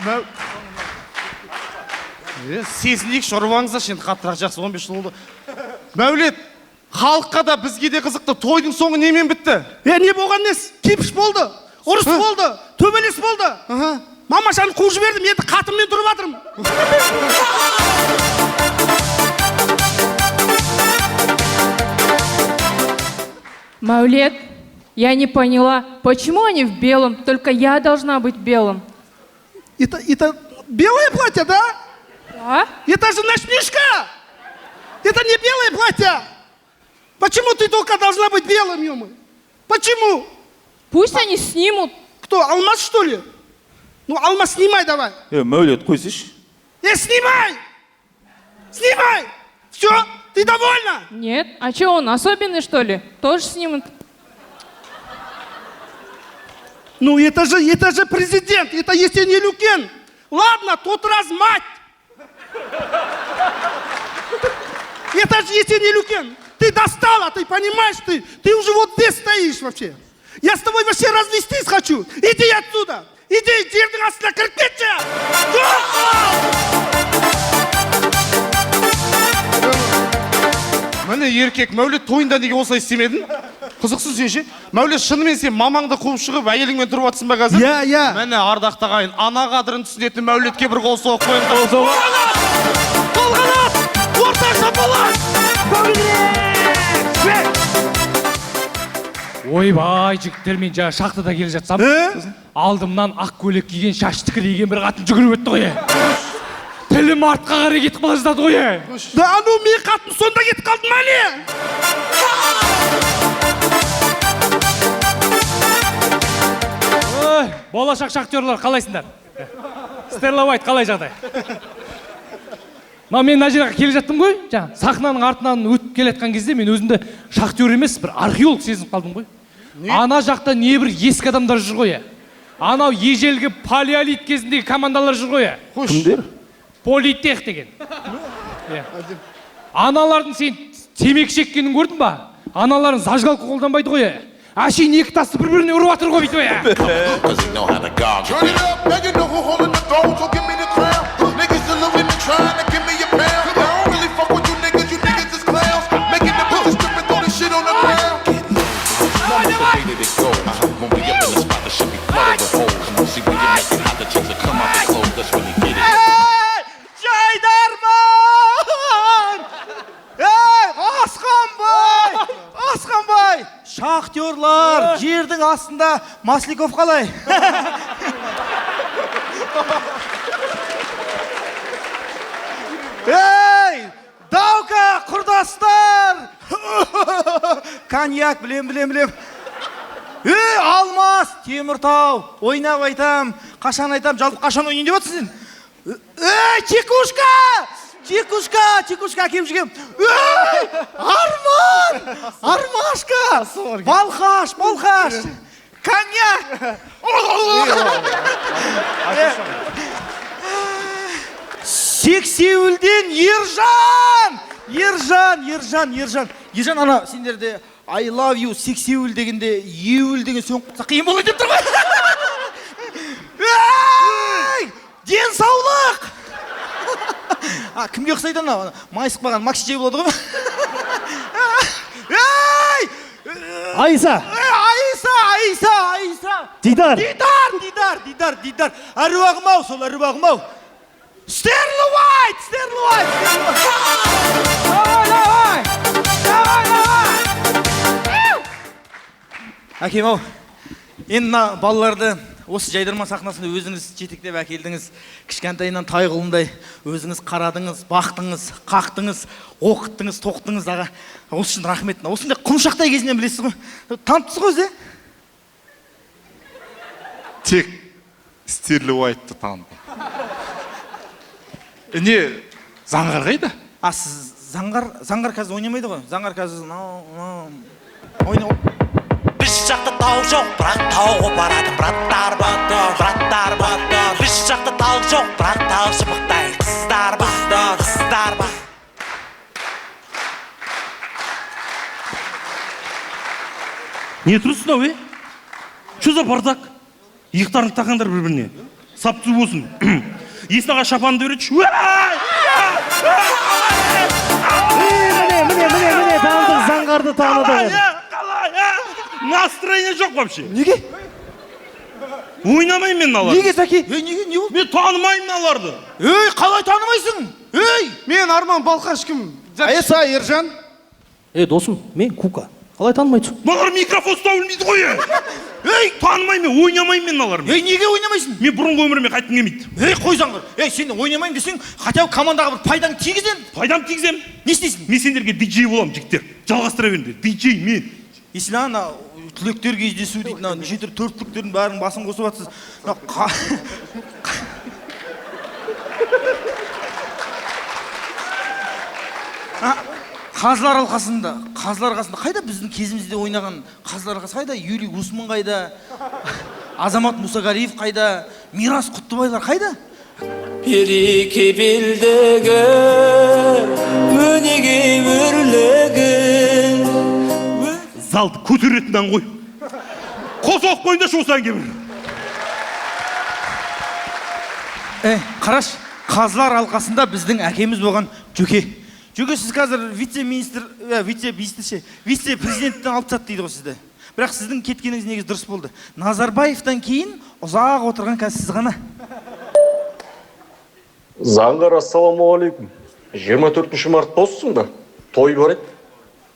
D: ғой. Сезінейікші, ұрып алыңыздаршы енді қаттырақ, жақсы, 15 жыл болды. Мәулет, халыққа да бізге де қызықты, тойдың соңы немен бітті? Не болған несі? Кипиш болды, ұрыс болды, төбелес болды. Мамашаны қуып жібердім, енді қатынмен тұрып жатырмын.
F: Мәулет, я не поняла, почему они в белом, только я должна быть белым.
D: Это белое платье, да?
F: Да.
D: Это же ночнишка! Это не белое платье! Почему ты только должна быть белым, ё-моё? Почему?
F: Пусть они снимут.
D: Кто, Алмаз, что ли? Ну, Алмаз, снимай давай.
Z: Мәулет, қойсайшы.
D: Снимай! Снимай! Все, ты довольна?
F: Нет. А че, он особенный, что ли? Тоже снимут.
D: Ну, это же президент, это Есен Елеукен. Ладно, тот раз мать. Это же Есен Елеукен. Ты достала, ты понимаешь, ты уже вот здесь стоишь вообще. Я с тобой вообще развестись хочу. Иди отсюда. Иди, жердің астына кіріп кетші. Міне еркек, Мәулет, тойында неге осылай істемедің? Қызықсың сен ше. Мәулет, шынымен сен мамаңды қуып шығып, әйеліңмен тұрып жатсың ба қазір?
U: Иә, иә.
D: Міне, ардақты ағайын, ана қадірін түсінетін Мәулетке бір қол соғып қойыңыз.
W: Қолғанат! Орта шапалақ!
K: Ойбай, жігіттер, мен жаңа шахтада келе жатсам, алдымнан ақ көйлек киген, шашы тікірейген бір қатын жүгіріп өтті ғой. Тілім артқа қарай кетіп қала жаздады ғой.
D: Да, ну мен қатын сонда кетіп қалдым әлі.
K: Ой, болашақ шахтерлар қалайсыңдар? Стелла Уайт, қалай жағдай? Мына мен мына жерге келе жаттым ғой, жаңа сахнаның артынан өтіп келе жатқан кезде мен өзімді шахтер емес, бір археолог сезініп қалдым ғой. Ана жақта небір ескі адамдар жүр ғой. Анау ежелгі палеолит кезіндегі командалар жүр ғой.
Q: Кімдер?
K: Политех деген. Аналардың сен темекі шеккенін көрдің ба? Аналардың зажигалка қолданбайды ғой. Әшейін екі тасты бір-біріне ұрып жатыр ғой бүйтіп.
W: Жайдарман! Ей, Асқанбай! Асқанбай! Шахтерлар, жердің астында Масляков қалай? Ей, Даука, құрдастар! Коньяк, білем, білем, білем. Ей, Алмас, Теміртау, ойнап айтам, қашан айтам, жалпы қашан ойнайын деп отырсың сен? Ей, Чекушка! Чекушка, Чекушка, әкем жүргем. Ей, Арман! Армашка! Балқаш, Балқаш! Коньяк! Сексеуілден Ержан! Ержан, Ержан, Ержан. Ержан, ана сендерде I love you, сексеуіл дегенде, еуіл деген сөң қойса қиын болады деп тұр ғой. Ей! Денсаулық! А, кімге ұқсайды анау? Майысып қалған Макси жей болады ғой. Ей!
J: Айса!
W: Айса, Айса, Айса!
J: Дидар!
W: Дидар, Дидар, Дидар, Дидар! Әруағым ау, сол әруағым ау! Стерли Уайт! Стерли Уайт! Давай, давай! Давай, давай! Әкем ау, енді мына балаларды осы жайдарман сахнасында өзіңіз жетектеп әкелдіңіз. Кішкентайынан тай құлындай өзіңіз қарадыңыз, бақтыңыз, қақтыңыз, оқыттыңыз, тоқтыңыз аға. Осы үшін рахмет. Осындай құлыншақтай кезінен білесіз ғой. Таныптысыз ғой өзі?
A: Тек Стерли Уайтты таныдым. Не, заңғар қайда?
W: А, сіз заңғар, заңғар қазір ойнамайды ғой. Заңғар қазір ойна.
C: Біз жақта тау жоқ, бірақ тауға баратын браттар бар, браттар бар. Біз жақта тау жоқ, бірақ тау шыбықтай қыздар бар, қыздар бар.
R: Не тұрсың ау, е? Что за бардак? Иықтарыңды тақаңдар бір-біріне. Сап түзу болсын. Есін аға шапанды беретші.
J: Міне, міне, міне, міне, таныдық, заңғарды таныдық.
R: Настроение жоқ вообще.
W: Неге?
R: Ойнамаймын мен мыналарды.
W: Неге, Сәке? Ей, неге, не болды?
R: Мен танымаймын мыналарды.
W: Ей, қалай танымайсың? Ей!
D: Мен Арман Балқаш кім? Айса, Ержан.
J: Ей, досым, мен Кука. Қалай танымайсың?
R: Мыналар микрофон ұстау білмейді ғой. Ей, танымаймын мен, ойнамаймын мен мыналармен.
W: Ей, неге ойнамайсың?
R: Мен бұрынғы өміріме қайтқым келмейді.
W: Ей, қой заңғар. Ей, сен ойнамаймын десең, хотя бы командаға бір пайдаңды тигіз енді.
R: Пайдамды тигіземін.
W: Не істейсің?
R: Мен сендерге диджей боламын, жігіттер. Жалғастыра беріңдер. Диджей мен.
W: Есіл ана түлектер кездесу дейді, мына неше түрлі төрт түліктердің бәрінің басын қосып жатсыз. Мына қазылар алқасында, қазылар алқасында қайда біздің кезімізде ойнаған қазылар алқасы қайда? Юрий Гусман қайда? Азамат Мұсағалиев қайда? Мирас Құттыбайлар қайда?
B: Береке белдігі, өнеге өрлігі.
R: Залды көтеретін ән ғой. Қос оқып қойыңдаршы осы әнге бір.
W: Қараш, қазылар алқасында біздің әкеміз болған Жөке. Жүге, сіз қазір вице-министр, вице-министр ше, вице-президенттен алып тастады дейді ғой сізді. Бірақ сіздің кеткеніңіз негізі дұрыс болды. Назарбаевтан кейін ұзақ отырған қазір сіз ғана.
G: Заңғар, ассалаумағалейкум. 24 март боссың ба? Той бар еді.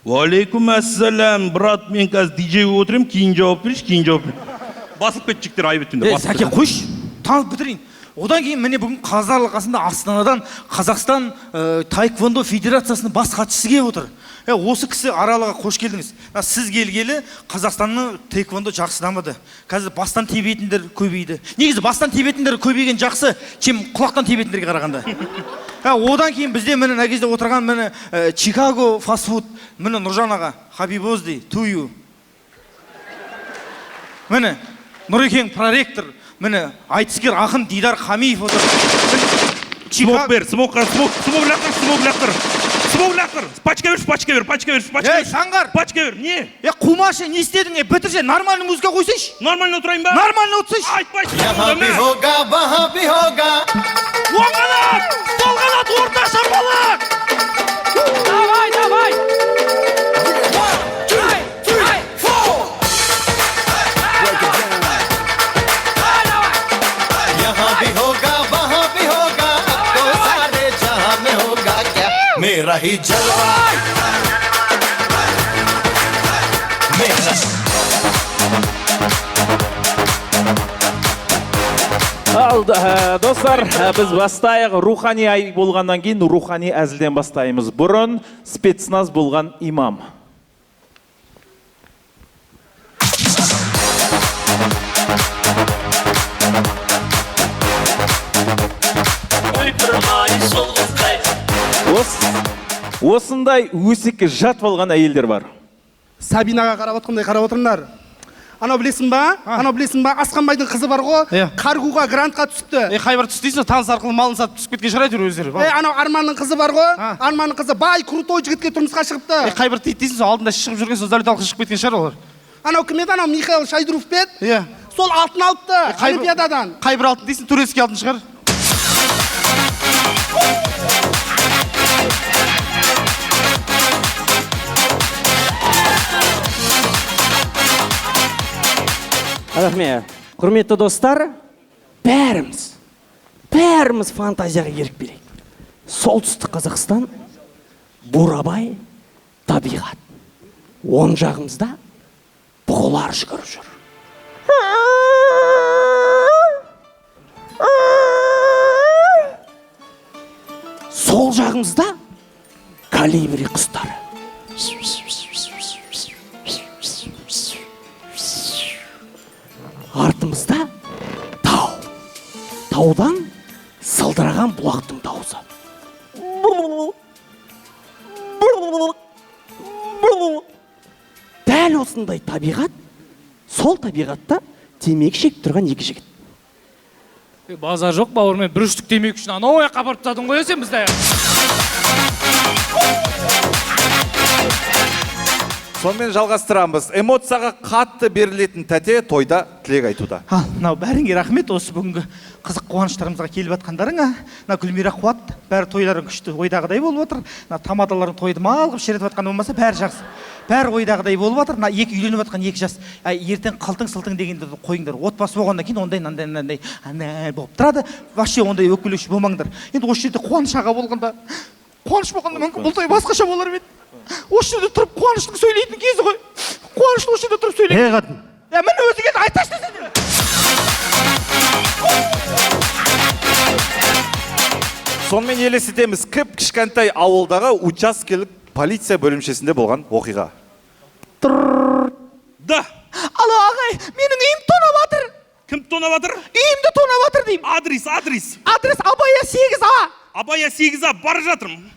R: Уалейкум ассалам, брат, мен қазір диджей болып отырмын, кейін жауап берші, кейін жауап бер. Басып кет, жігіттер, айып еттіңдер.
W: Е, Сәке, қойшы, танып бітірейін. Одан кейін міне бүгін қазылар алқасында Астанадан Қазақстан Таэквондо федерациясының бас хатшысы келіп отыр. Осы кісі аралыға қош келдіңіз. Сіз келгелі Қазақстанның таэквондо жақсы дамыды. Қазір бастан тебетіндер көбейді. Негізі бастан тебетіндер көбейген жақсы, чем құлақтан тебетіндерге қарағанда. Одан кейін бізде міне мына кезде отырған міне Чикаго фастфуд, міне Нұржан аға, Happy birthday to you. Міне Нұрекең проректор, міне айтыскер ақын Дидар Хамиев отыр.
R: Смок бер, смок, смок, смок лақтыр, смок лақтыр. Смок лақтыр. Пачка берші, пачка бер, пачка берші, пачка
W: Ей,
R: берші.
W: Саңғар!
R: Пачка бер, не?
W: Е, қумашы, не істедің? Е, бітірші, нормальный музыка қойсайшы.
R: Нормально отырайын ба?
W: Нормально отырсайшы.
R: Айтпайшы.
E: यहाँ भी होगा वहाँ भी होगा.
W: Оң қанат, сол қанат, орта шапалақ!
K: Давай, давай!
E: 1, 2, 3, 4. यहाँ भी होगा वहाँ भी होगा, अब तो सारे जहाँ में होगा क्या मेरा ही जलवा मेरा.
Q: Ал, достар, біз бастайық. Рухани ай болғаннан кейін рухани әзілден бастаймыз. Бұрын спецназ болған имам. Осындай өсекке жатып алған әйелдер бар.
D: Сабинаға қарап отқандай қарап отырыңдар. Анау білесің ба? Анау білесің ба? Асқанбайдың қызы бар ғой. Қаргуға грантқа түсіпті.
M: Е, қай бір түс дейсің, таныс арқылы малын сатып түсіп кеткен шығар әйтеуір өздері.
D: Е, анау Арманның қызы бар ғой. Арманның қызы бай, крутой жігітке тұрмысқа шығыпты.
M: Е, қай бір тиді дейсің, сол алдында шығып жүрген, сол залет алқы шығып кеткен шығар олар.
D: Анау кім еді? Анау Михаил Шайдуров пе еді?
M: Иә.
D: Сол алтын алыпты Олимпиададан.
M: Қай бір алтын дейсің, турецкий алтын шығар.
J: Рахмет. Құрметті достар, бәріміз фантазияға ерік берейік. Солтүстік Қазақстан, Бурабай, табиғат. Оң жағымызда бұғылар жүгіріп жүр. Сол жағымызда колибри құстары. Артымызда тау. Таудан сылдыраған бұлақтың дауысы. Дәл осындай табиғат, сол табиғатта темекі шегіп тұрған екі жігіт.
K: Базар жоқ, бауырым, бір үштік темекі үшін анау аяққа апарып тастадың ғой сен бізді.
A: Сонымен жалғастырамыз. Эмоцияға қатты берілетін тәте тойда тілек айтуда.
W: Ал, мынау бәріңе рахмет, осы бүгінгі қызық қуаныштарымызға келіп жатқандарыңа. Мына Гүлмира Қуат, бәрі тойларың күшті ойдағыдай болып отыр. Мына тамадаларың тойды мал қылып ширетіп жатқан болмаса бәрі жақсы. Бәрі ойдағыдай болып жатыр. Мына екі үйленіп жатқан екі жас, ертең қылтың-сылтың дегенді қойыңдар. Отбасы болғаннан кейін ондай мынандай мынандай болып тұрады. Вообще ондай өкпелеуші болмаңдар. Енді осы жерде Қуаныш аға болғанда, Қуаныш болғанда мүмкін бұл той басқаша болар ма еді? Осы жерде тұрып Қуаныштың сөйлейтін кезі ғой. Қуаныштың осы жерде тұрып сөйлейтін.
J: Ей, қатын.
W: Міне өзі келді, айтпашы десең.
A: Сонымен елестетеміз, кіп-кішкентай ауылдағы учаскелік полиция бөлімшесінде болған оқиға.
R: Да.
W: Алло, ағай, менің үйім тонап жатыр.
R: Кім тонап жатыр?
W: Үйімді тонап жатыр деймін.
R: Адрес, адрес.
W: Адрес Абая 8А.
R: Абая 8А, бара жатырмын.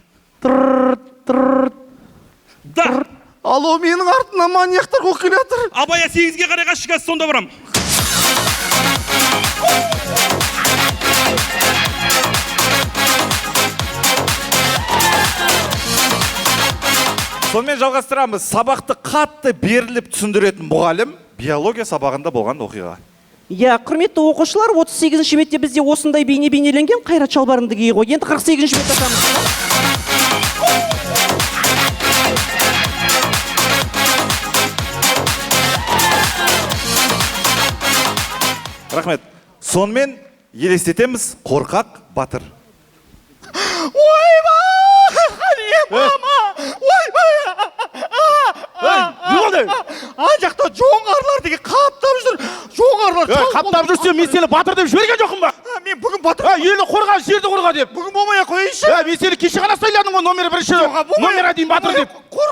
R: Да.
D: Алло, менің артымнан маньяктар қуып келе жатыр.
R: Абая 8-ге қарай қашшы, қазір сонда барамын.
A: Сонымен жалғастырамыз. Сабақты қатты беріліп түсіндіретін мұғалім биология сабағында болған оқиға.
L: Иә, құрметті оқушылар, 38-ші бетте бізде осындай бейне бейнеленген. Қайрат, шалбарыңды кие ғой. Енді 48-ші бет ашамыз.
P: Рахмет. Сонымен елестетеміз қорқақ батыр.
W: Ойбай, мама, ойбай!
P: Не болды?
W: Ана жақта жоңғарлар деген қаптап жүр. Жоңғарлар
Q: Қаптап жүрсе, мен сені батыр деп жіберген жоқпын ба?
W: Мен бүгін батыр.
Q: Елді қорға, жерді қорға деп.
W: Бүгін болмай ақ қояйыншы.
Q: Мен сені кеше ғана сайладым ғой, номер бірінші, номер 1 батыр деп.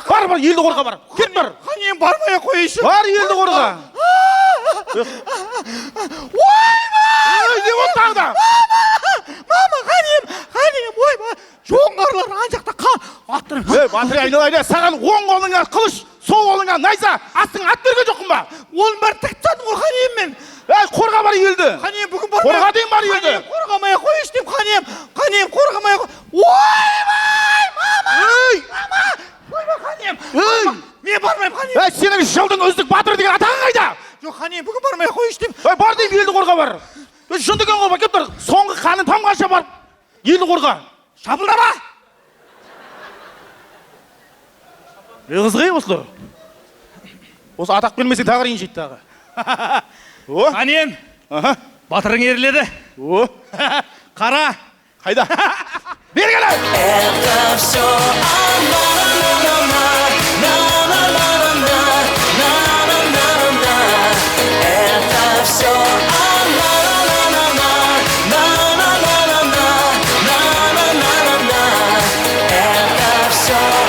Q: Бар, бар, елді қорға бар. Кет бар.
W: Қанем, бармай ақ қояйыншы.
Q: Бар, елді қорға.
W: Ойбай!
Q: Не болды тағы да?
W: Мама, қанем, қанем, ойбай! Жоңғарлар ана жақта аттырып.
Q: Ей, батыр, айналайын, саған оң қолыңа қылыш, сол қолыңа найза, астыңа ат берген жоқпын ба?
W: Оның бәрін тігіп тастадым ғой, қанем мен.
Q: Ей, қорға бар елді.
W: Қанем, бүгін бармай.
Q: Қорға дейін бар елді.
W: Қанем, қорғамай ақ қойшы деймін, қанем. Қанем, қорғамай ақ. Ойбай, мама!
Q: Ей!
W: Мама! Ойбай, қанем.
Q: Ей!
W: Мен бармаймын, қанем.
Q: Ей, сенің жылдың үздік батыры деген атағың қайда?
W: Жоқ, қанем, бүгін бармай ақ қойшы деймін.
Q: Ей, бар деймін, елді қорға бар. Ей, жынды екен ғой, кеп тұр. Соңғы қанын тамғанша барып, елді қорға.
W: Шапылдама!
Q: Не қызық ей осылар? Осы атақ бермесең тағы ренжиді тағы. О!
W: Қанем! Батырың ерледі.
Q: О!
W: Қара!
Q: Қайда? Бері кел!
B: Это все она-на-на-на-на-на-на-на-на-на. Это все она-на-на-на-на-на-на-на-на-на. Это все она.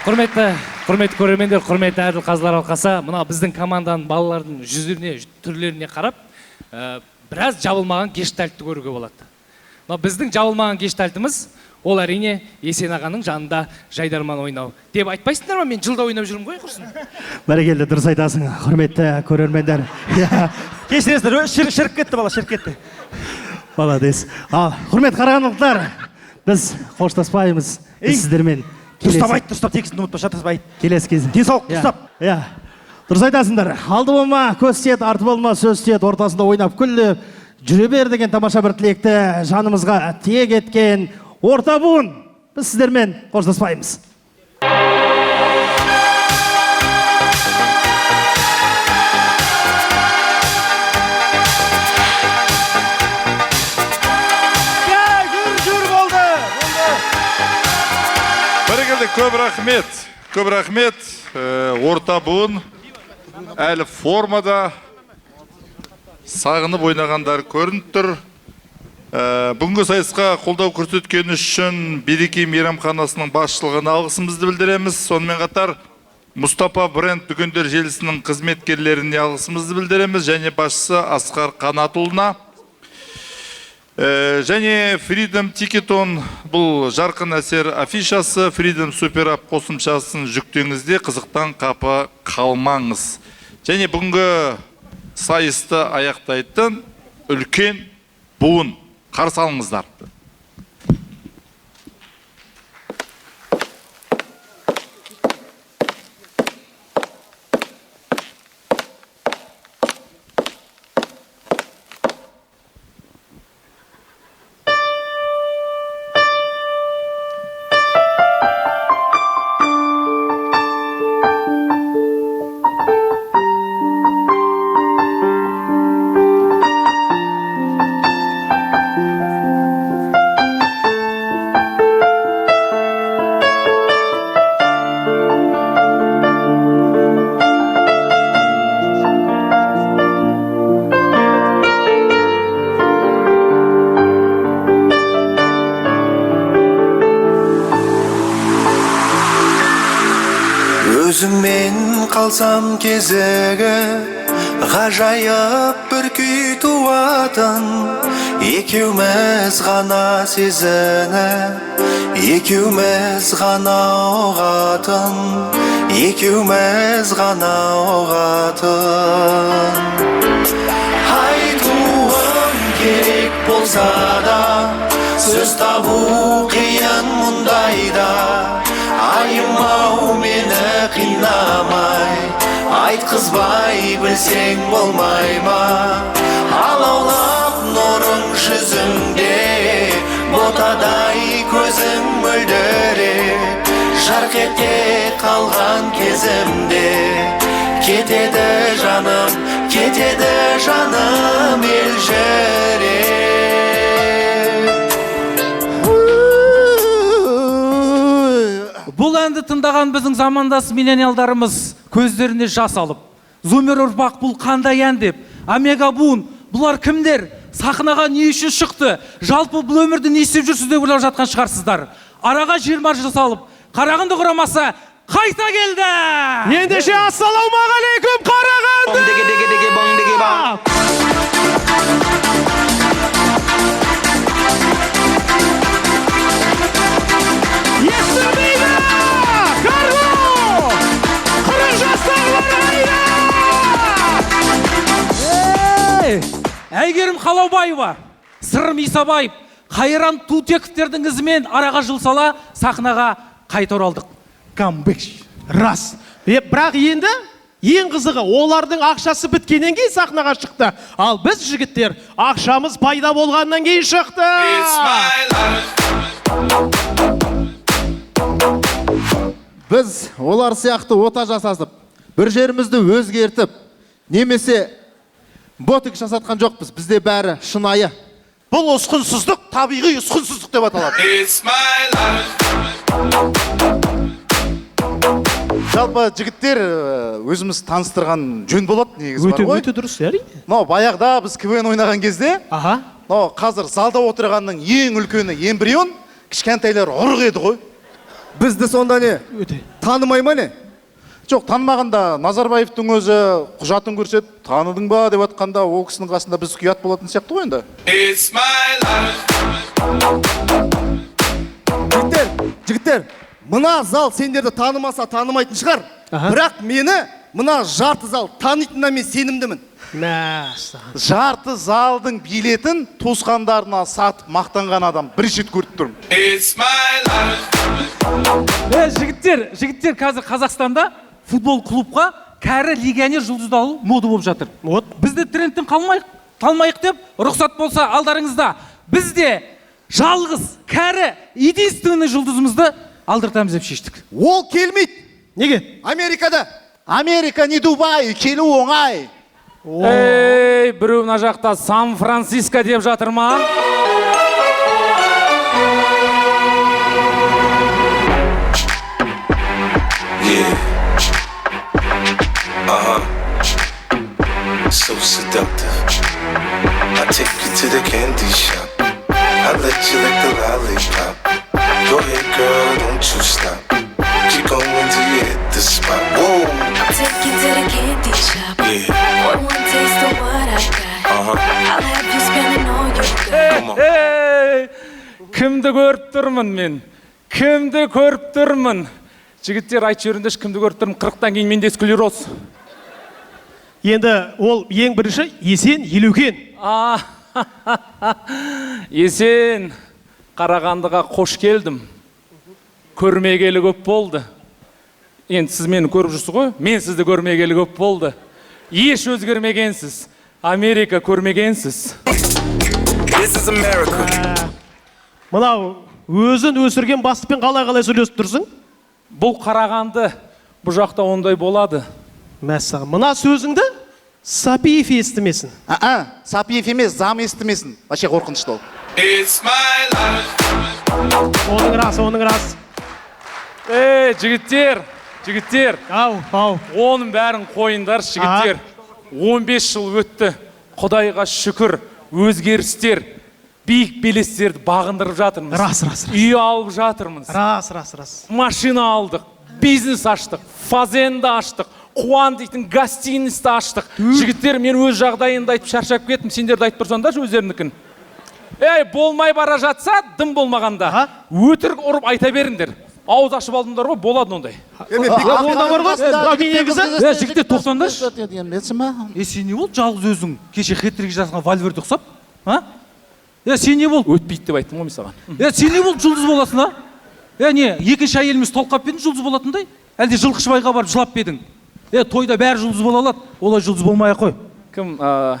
K: Құрметті көрермендер, құрметті әділ қазылар алқасы, мына біздің команданың балалардың жүздеріне, түрлеріне қарап, біраз жабылмаған гештальтты көруге болады. Мына біздің жабылмаған гештальтымыз, ол әрине Есен ағаның жанында жайдарман ойнау. Деп айтпайсыңдар ма, мен жылда ойнап жүрмін ғой, құрсын.
J: Бәрекелді, дұрыс айтасың, құрметті көрермендер.
W: Кешіресіздер, шіріп кетті бала, шіріп кетті.
J: Молодец. Ал, құрметті қарағандылықтар, біз қоштаспаймыз, біз сіздермен.
W: Дұрыстап айт, дұрыстап текстін ұмытпа, шатаспа айт.
J: Келесі кезде.
W: Денсаулық, дұрыстап.
J: Иә. Дұрыс айтасыңдар. Алды болма, көз тиеді, арты болма, сөз тиеді, ортасында ойнап күлді, жүре бер деген тамаша бір тілекті жанымызға тиек еткен орта буын. Біз сіздермен қоштаспаймыз.
A: Көп рахмет, көп рахмет. Орта буын әлі формада, сағынып ойнағандар көрініп тұр. Бүгінгі сайысқа қолдау көрсеткені үшін Береке мейрамханасының басшылығына алғысымызды білдіреміз. Сонымен қатар Мұстапа бренд дүкендер желісінің қызметкерлеріне алғысымызды білдіреміз және басшысы Асқар Қанатұлына. Және Freedom Ticketon, бұл жарқын әсер афишасы, Freedom Super App қосымшасын жүктеңізде қызықтан қапы қалмаңыз. Және бүгінгі сайысты аяқтайтын үлкен буын. Қарсы алыңыздар.
B: Өзіммен қалсам кезігі, ғажайып бір күй туатын, екеуміз ғана сезініп, екеуміз ғана ұғатын, екеуміз ғана ұғатын. Айтуым керек болса да, Сөз табу қиын мұндайда, айым-ау мені қинамай, айтқызбай білсең болмай ма? Алаулап нұрың жүзіңде, ботадай көзің мөлдіреп, жарқ ете қалған кезімде, кетеді жаным, кетеді жаным елжіреп.
H: Бұл әнді тыңдаған біздің замандас миллениалдарымыз көздеріне жас алып, зумер ұрпақ бұл қандай ән деп, омега буын, бұлар кімдер, сахнаға не үшін шықты, жалпы бұл өмірді не істеп жүрсіз деп ойлап жатқан шығарсыздар. Араға 20 жыл салып, Қарағанды құрамасы қайта келді!
D: Ендеше ассалаумағалейкум, Қарағанды! Естілмейді! Карго! 40 жастағылар қайда!
H: Ей! Әйгерім Қалаубаева, Сырым Исабаев, Қайран Тутековтердің ізімен араға жыл сала сахнаға қайта оралдық.
D: Камбэк. Рас. Бірақ енді ең қызығы, олардың ақшасы біткеннен кейін сахнаға шықты. Ал біз жігіттер ақшамыз пайда болғаннан кейін шықты.
I: Біз олар сияқты ота жасасып, бір жерімізді өзгертіп, немесе ботокс жасатқан жоқпыз. Бізде бәрі шынайы.
P: Бұл ұсқынсыздық, табиғи ұсқынсыздық деп аталады. Жалпы жігіттер өзіміз таныстырған жөн болады негізі бар ғой.
D: Өте дұрыс, әрине.
P: Мынау баяғыда біз КВН ойнаған кезде, мынау қазір залда отырғанның ең үлкені эмбрион, кішкентайлар ұрық еді ғой.
I: Бізді сонда не? Танымай ма не?
P: Жоқ, танымағанда Назарбаевтың өзі құжатын көрсетіп, таныдың ба деп атқанда, ол кісінің қасында біз ұят болатын сияқты ғой енді.
I: Жігіттер, жігіттер, мына зал сендерді танымаса танымайтын шығар. Бірақ мені мына жарты зал танитынына мен сенімдімін.
P: Жарты залдың билетін туысқандарына сатып мақтанған адам бірінші рет көріп тұрмын.
H: Жігіттер, жігіттер, қазір Қазақстанда футбол клубқа кәрі легионер жұлдызды алу мода болып жатыр. Бізді трендтен қалмайық деп рұқсат болса алдарыңызда бізде жалғыз кәрі единственный жұлдызымызды алдыртамыз деп шештік.
I: Ол келмейді.
D: Неге?
I: Америкада.
P: Америка не Дубай, келу оңай.
H: Ей, біреу мына жақта Сан-Франциско деп жатыр ма?
S: So seductive. I take you to the candy shop. I let you lick the lollipop. Go ahead, girl, don't you stop. Keep going till you hit the spot. Whoa.
X: I'll take you to the candy shop.
S: Yeah.
X: One taste of what I got. I'll have you spending all you got.
H: Hey, кімді көріп тұрмын мен? Кімді көріп тұрмын? Жігіттер, айтып жіберіңдерші, кімді көріп тұрмын? 40-тан кейін менде склероз.
D: Енді ол ең бірінші Есен Елеукен.
H: Есен, Қарағандыға қош келдім. Көрмегелі көп болды. Енді сіз мені көріп жүрсіз ғой, мен сізді көрмегелі көп болды. Еш өзгермегенсіз. Америка көрмегенсіз.
D: Мынау өзін өсірген бастықпен қалай-қалай сөйлесіп тұрсың?
H: Бұл Қарағанды, бұл жақта ондай болады.
D: Мәссаған, мына сөзіңді Сапиев естімесін.
P: Сапиев емес, зам естімесін. Вообще қорқынышты ол.
D: Оның рас, оның рас.
H: Ей, жігіттер, жігіттер.
D: Ау, ау.
H: Оның бәрін қойыңдаршы, жігіттер. 15 жыл өтті. Құдайға шүкір, өзгерістер, биік белестерді бағындырып жатырмыз.
D: Рас, рас, рас.
H: Үй алып жатырмыз.
D: Рас, рас, рас.
H: Машина алдық, бизнес аштық, фазенда аштық, Қуан дейтін гостиницті аштық. Жігіттер, мен өз жағдайымды айтып шаршап кеттім, сендер де айтып тұрсаңдаршы өздерінікін. Ей, болмай бара жатса, дым болмағанда, өтірік ұрып айта беріңдер. Ауыз ашып алдыңдар ғой, болады ондай. Жігіттер, тоқтаңдаршы. Е, сен не болды жалғыз өзің? Кеше хет-трик жасаған Вальверде ұқсап? Е, сен не болды?
Q: Өтпейді деп айттым ғой мен саған.
H: Е, сен не болды, жұлдыз боласың, а? Е, не, екінші әйеліміз толып қалып па едің жұлдыз болатындай? Әлде Жылқышыбайға барып жылап па едің? Е, тойда бәрі жұлдыз бола алады, олай жұлдыз болмай ақ қой.
Q: Кім,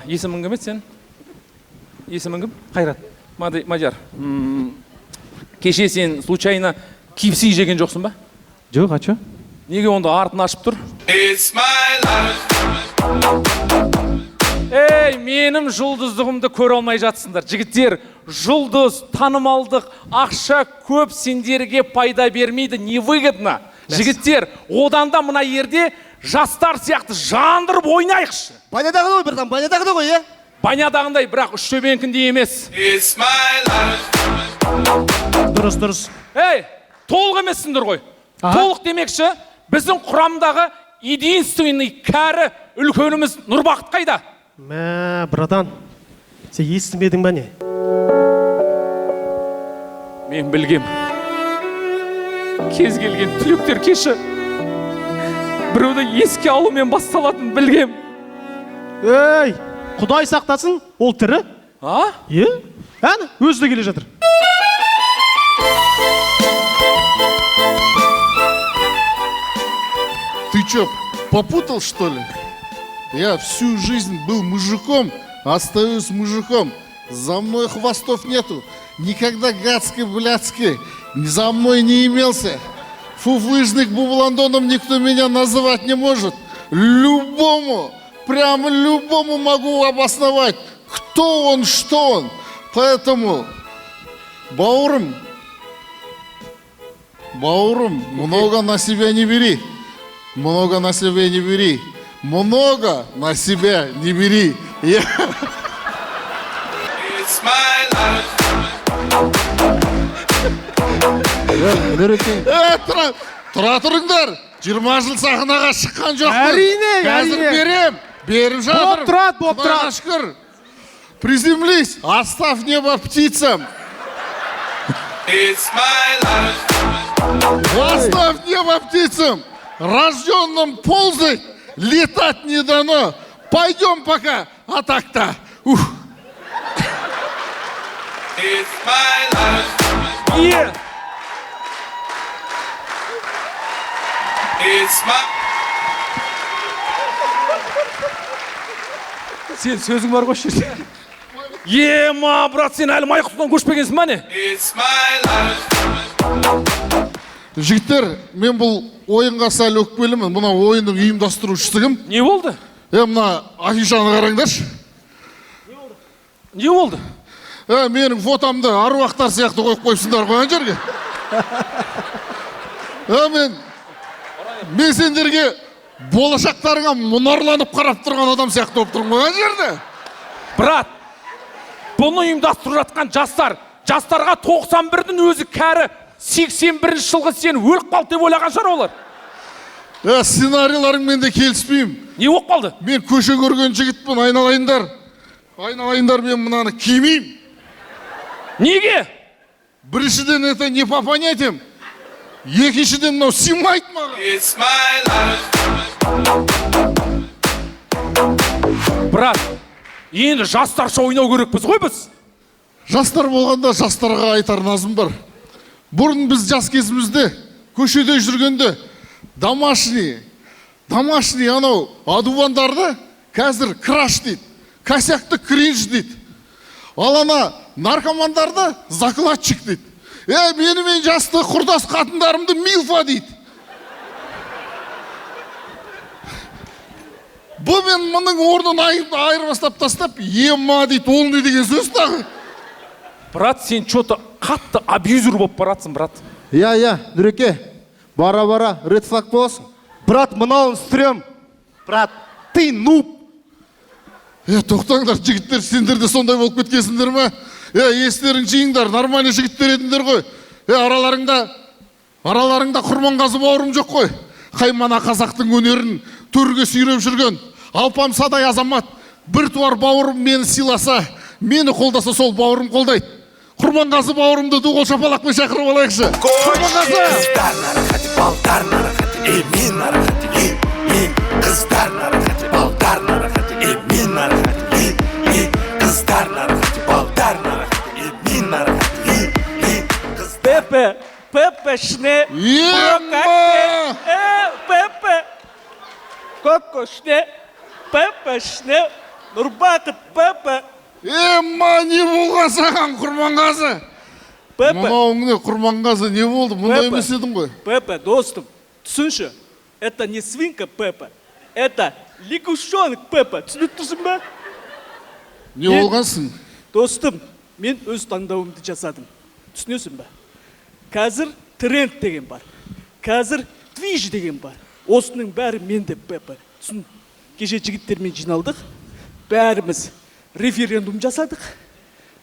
Q: есімің кім еді сен? Есімің кім?
H: Қайрат.
Q: Мадияр, кеше сен случайно KFC жеген жоқсың ба?
H: Жоқ, а чё?
Q: Неге онда артын ашып тұр?
S: It's my life.
Q: Ей, менің жұлдыздығымды көре алмай жатсыңдар. Жігіттер, жұлдыз, танымалдық, ақша көп сендерге пайда бермейді, невыгодно. Жігіттер, одан да мына жерде жастар сияқты жандырып ойнайықшы.
W: Банядағыдай ғой, братан, банядағыдай ғой, е?
Q: Банядағындай, бірақ үштөбенікіндей емес.
S: It's my life.
W: Дұрыс, дұрыс.
Q: Ей, толық емессіңдер ғой. Толық демекші, біздің құрамдағы единственный кәрі үлкеніміз Нұрбақыт қайда?
N: Мә, братан, сен естімедің ба не?
Q: Мен білгем. Кез келген түлектер кеші біреуді еске алумен басталатын білгем.
N: Ей, Құдай сақтасын, ол тірі.
Q: А?
N: Е? Әні, өзі де келе жатыр.
O: Ты чё, попутал, что ли? Я всю жизнь был мужиком, остаюсь мужиком. За мной хвостов нету. Никогда гадский-блядский за мной не имелся. Фуфлыжник бубландоном никто меня называть не может. Любому, прям любому могу обосновать, кто он, что он. Поэтому, бауырым, бауырым, много на себя не бери. Много на себя не бери. Много на себя не бери.
S: It's my life.
O: Тұра тұрыңдар. 20 жыл сахнаға шыққан жоқпын.
D: Әрине,
O: Қазір
D: әрине.
O: берем. Беріп жатырмын.
D: Боп тұрады, боп
O: Құдайға
D: тұрады.
O: шүкір. Приземлись, оставь небо птицам.
S: It's my life.
O: Оставь небо птицам. Рожденным ползать, летать не дано. Пойдем пока, а так-то. Ух.
S: It's my life.
Q: Yeah.
S: It's my.
H: Сен сөзің бар ғой жерде.
Q: Ема, брат, сен әлі Майқұдықтан көшпегенсің ба не?
S: It's my life.
O: Жігіттер, мен бұл ойынға сәл өкпелімін. Мына ойынның ұйымдастырушысы кім?
Q: Не болды?
O: Мына афишаны қараңдаршы.
Q: Не болды?
O: Менің фотомды аруақтар сияқты қойып қойыпсыңдар ғой ана жерге. Мен сендерге болашақтарыңа мұнарланып қарап тұрған адам сияқты болып тұрмын ғой ана жерде.
Q: Брат, бұны ұйымдастырып жатқан жастар, жастарға 91-дің өзі кәрі, 81 жылғы сен өліп қалды деп ойлаған шығар олар.
O: Сценарийларыңмен де келіспеймін.
Q: Не болып қалды?
O: Мен көше көрген жігітпін, айналайындар. Айналайындар, мен мынаны кимеймін.
Q: Неге?
O: Біріншіден, это не по понятиям. Екіншіден, мынау сыймайды маған.
S: It's my life.
Q: Брат, енді жастарша ойнау керекпіз ғой біз.
O: Жастар болғанда жастарға айтар назым бар. Бұрын біз жас кезімізде көшеде жүргенде домашний, домашний анау адувандарды қазір краш дейді, косякты кринж дейді. Ал ана наркомандарды закладчик дейді. Менімен жасты құрдас қатындарымды милфа дейді. Бұл мен мұның орнын айырбастап тастап, ема дейді, ол не деген сөз тағы?
Q: Брат, сен чё-то қатты абьюзер болып баратсың, брат.
I: Иә, иә, Нұреке, бара-бара ред флаг боласың.
D: Брат, мынауың стрём. Брат, ты нуб.
O: Тоқтаңдар, жігіттер, сендер де сондай болып кеткенсіңдер ме? Естерің жиыңдар, нормальный жігіттер едіңдер ғой. Араларыңда Құрманғазы бауырым жоқ қой. Қаймана қазақтың өнерін төрге сүйреп жүрген алпамсадай азамат, бір туар бауырым мені сыйласа, мені қолдаса, сол бауырым қолдайды. Құрманғазы бауырымды ду қол шапалақпен шақырып алайықшы. Құрманғазы!
E: Қыздар нарахати, балдар нарахати, ей мен нарахати, ей, ей, қыздар нарахати, балдар нарахати, ей мен нарахати, ей, ей, қыздар нарахати, балдар нарахати,
F: Пепе, Пепе шне.
O: Ема!
F: Пепе. Коко шне. Пепе шне. Нұрбақыт Пепе.
O: Ема, не болған саған, Құрманғазы?
F: Пепе.
O: Мынауың не, Құрманғазы, не болды? Мұндай емес едің ғой.
F: Пепе, достым, түсінші. Это не свинка Пепе, это лягушонок Пепе. Түсініп тұрсың ба?
O: Не болғансың?
F: Достым, мен өз таңдауымды жасадым. Түсінесің ба? Қазір тренд деген бар. Қазір движ деген бар. Осының бәрі менде, Пепе. Түсін. Кеше жігіттермен жиналдық. Бәріміз референдум жасадық.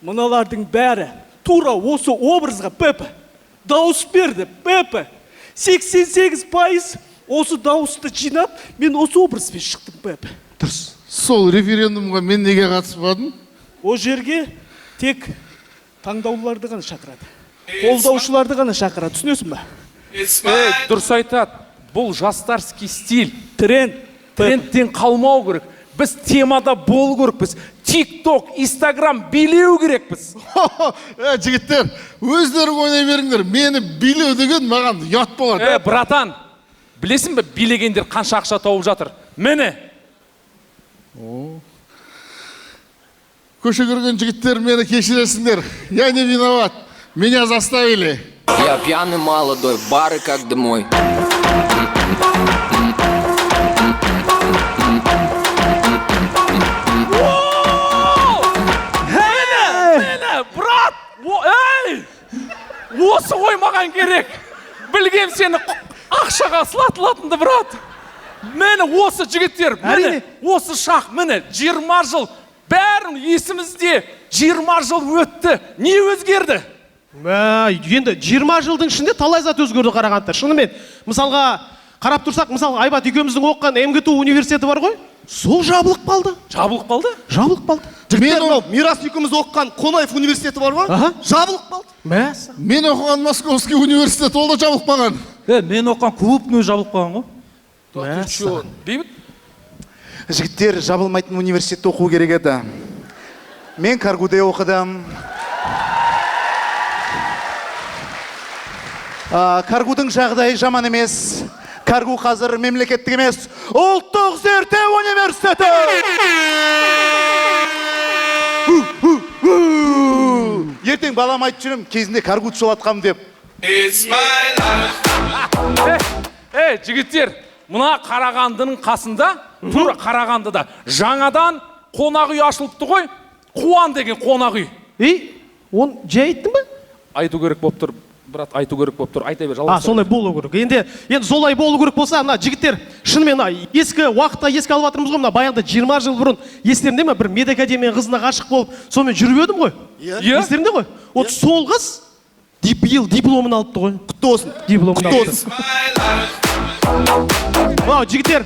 F: Мыналардың бәрі тура осы образға, Пепе, дауыс берді, Пепе. 88% осы дауысты жинап, мен осы образбен шықтым, Пепе.
O: Дұрыс. Сол референдумға мен неге қатыспадым?
F: О жерге тек таңдаулыларды ғана шақырады. Қолдаушыларды ғана шақырады, түсінесің ба?
Q: Ей, дұрыс айтады. Бұл жастарский стиль.
F: Тренд.
Q: Трендтен қалмау керек. Біз темада болу керекпіз. Тик-ток, Инстаграм билеу керекпіз.
O: Жігіттер, өздерің ойнай беріңдер. Мені билеу деген маған ұят болады.
Q: Братан, білесің бе, билегендер қанша ақша тауып жатыр? Міне.
O: Көше көрген жігіттер, мені кешіресіңдер. Я не виноват. Меня заставили.
T: Я пьяный молодой, бары как домой.
Q: Брат, ей! Осы ғой маған керек. Білгем сені ақшаға сылатылатынды, брат. Міне осы жігіттер, міне осы шақ, міне 20 жыл, бәрін есімізде, 20 жыл өтті. Не өзгерді?
N: Енді 20 жылдың ішінде талай зат өзгерді Қарағандыда. Шынымен, мысалға қарап тұрсақ, мысалы Айбат екеуміздің оқыған МГТУ университеті бар ғой, сол жабылып қалды.
Q: Жабылып қалды?
N: Жабылып қалды.
D: Жігіттер, мынау Мирас екеуміз оқыған Қонаев университеті бар ғой, жабылып қалды.
N: Мәссаған.
O: Мен оқыған Московский университет, ол да жабылып қалған.
H: Мен оқыған клубный жабылып қалған ғой.
N: Мәссаған.
Q: Бейбіт?
P: Жігіттер, жабылмайтын университетте оқу керек еді. Мен Каргуде оқыдым. Каргудың жағдайы жаман емес. Каргу қазір мемлекеттік емес, ұлттық зерттеу университеті. Ертең балам айтып жүрмін, кезінде Каргуды жолатқам деп.
Q: Жігіттер, мына Қарағандының қасында, тура Қарағандыда жаңадан қонақ үй ашылыпты ғой. Қуан деген қонақ үй.
N: Ей, оны жай айттың ба?
Q: Айту керек болып тұр. Брат, айту керек болып тұр. Айта бер, жалғастыр.
N: Солай болу керек. Енді солай болу керек болса, мына жігіттер, шынымен мына ескі уақытта еске алып жатырмыз ғой, мына баяғыда 20 жыл бұрын естеріңде ме, бір медакадемия қызына ғашық болып, сонымен жүріп едім ғой.
Q: Иә.
N: Естеріңде ғой? Вот сол қыз биыл дипломын алыпты ғой.
D: Құтты болсын.
N: Дипломын
D: Құтты
N: алыпты.
D: болсын.
N: Мынау жігіттер,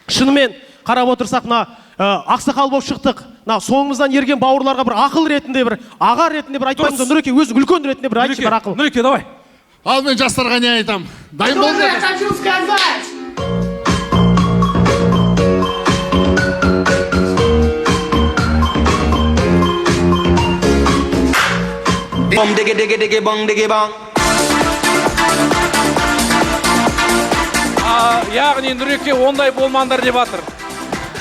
N: шынымен қарап отырсақ, мына ақсақал болып шықтық. Мына соңымыздан ерген бауырларға бір ақыл ретінде, бір аға ретінде бір айтпаймыз ба? Нұреке, өзің үлкен ретінде бір айтшы, бір ақыл.
Q: Нұреке, давай.
O: Ал мен жастарға не айтам? Дайын болыңдар.
U: Что я хочу сказать?
T: Бом диги диги диги бong диги бong.
Q: Яғни Нұреке ондай болмаңдар деп жатыр.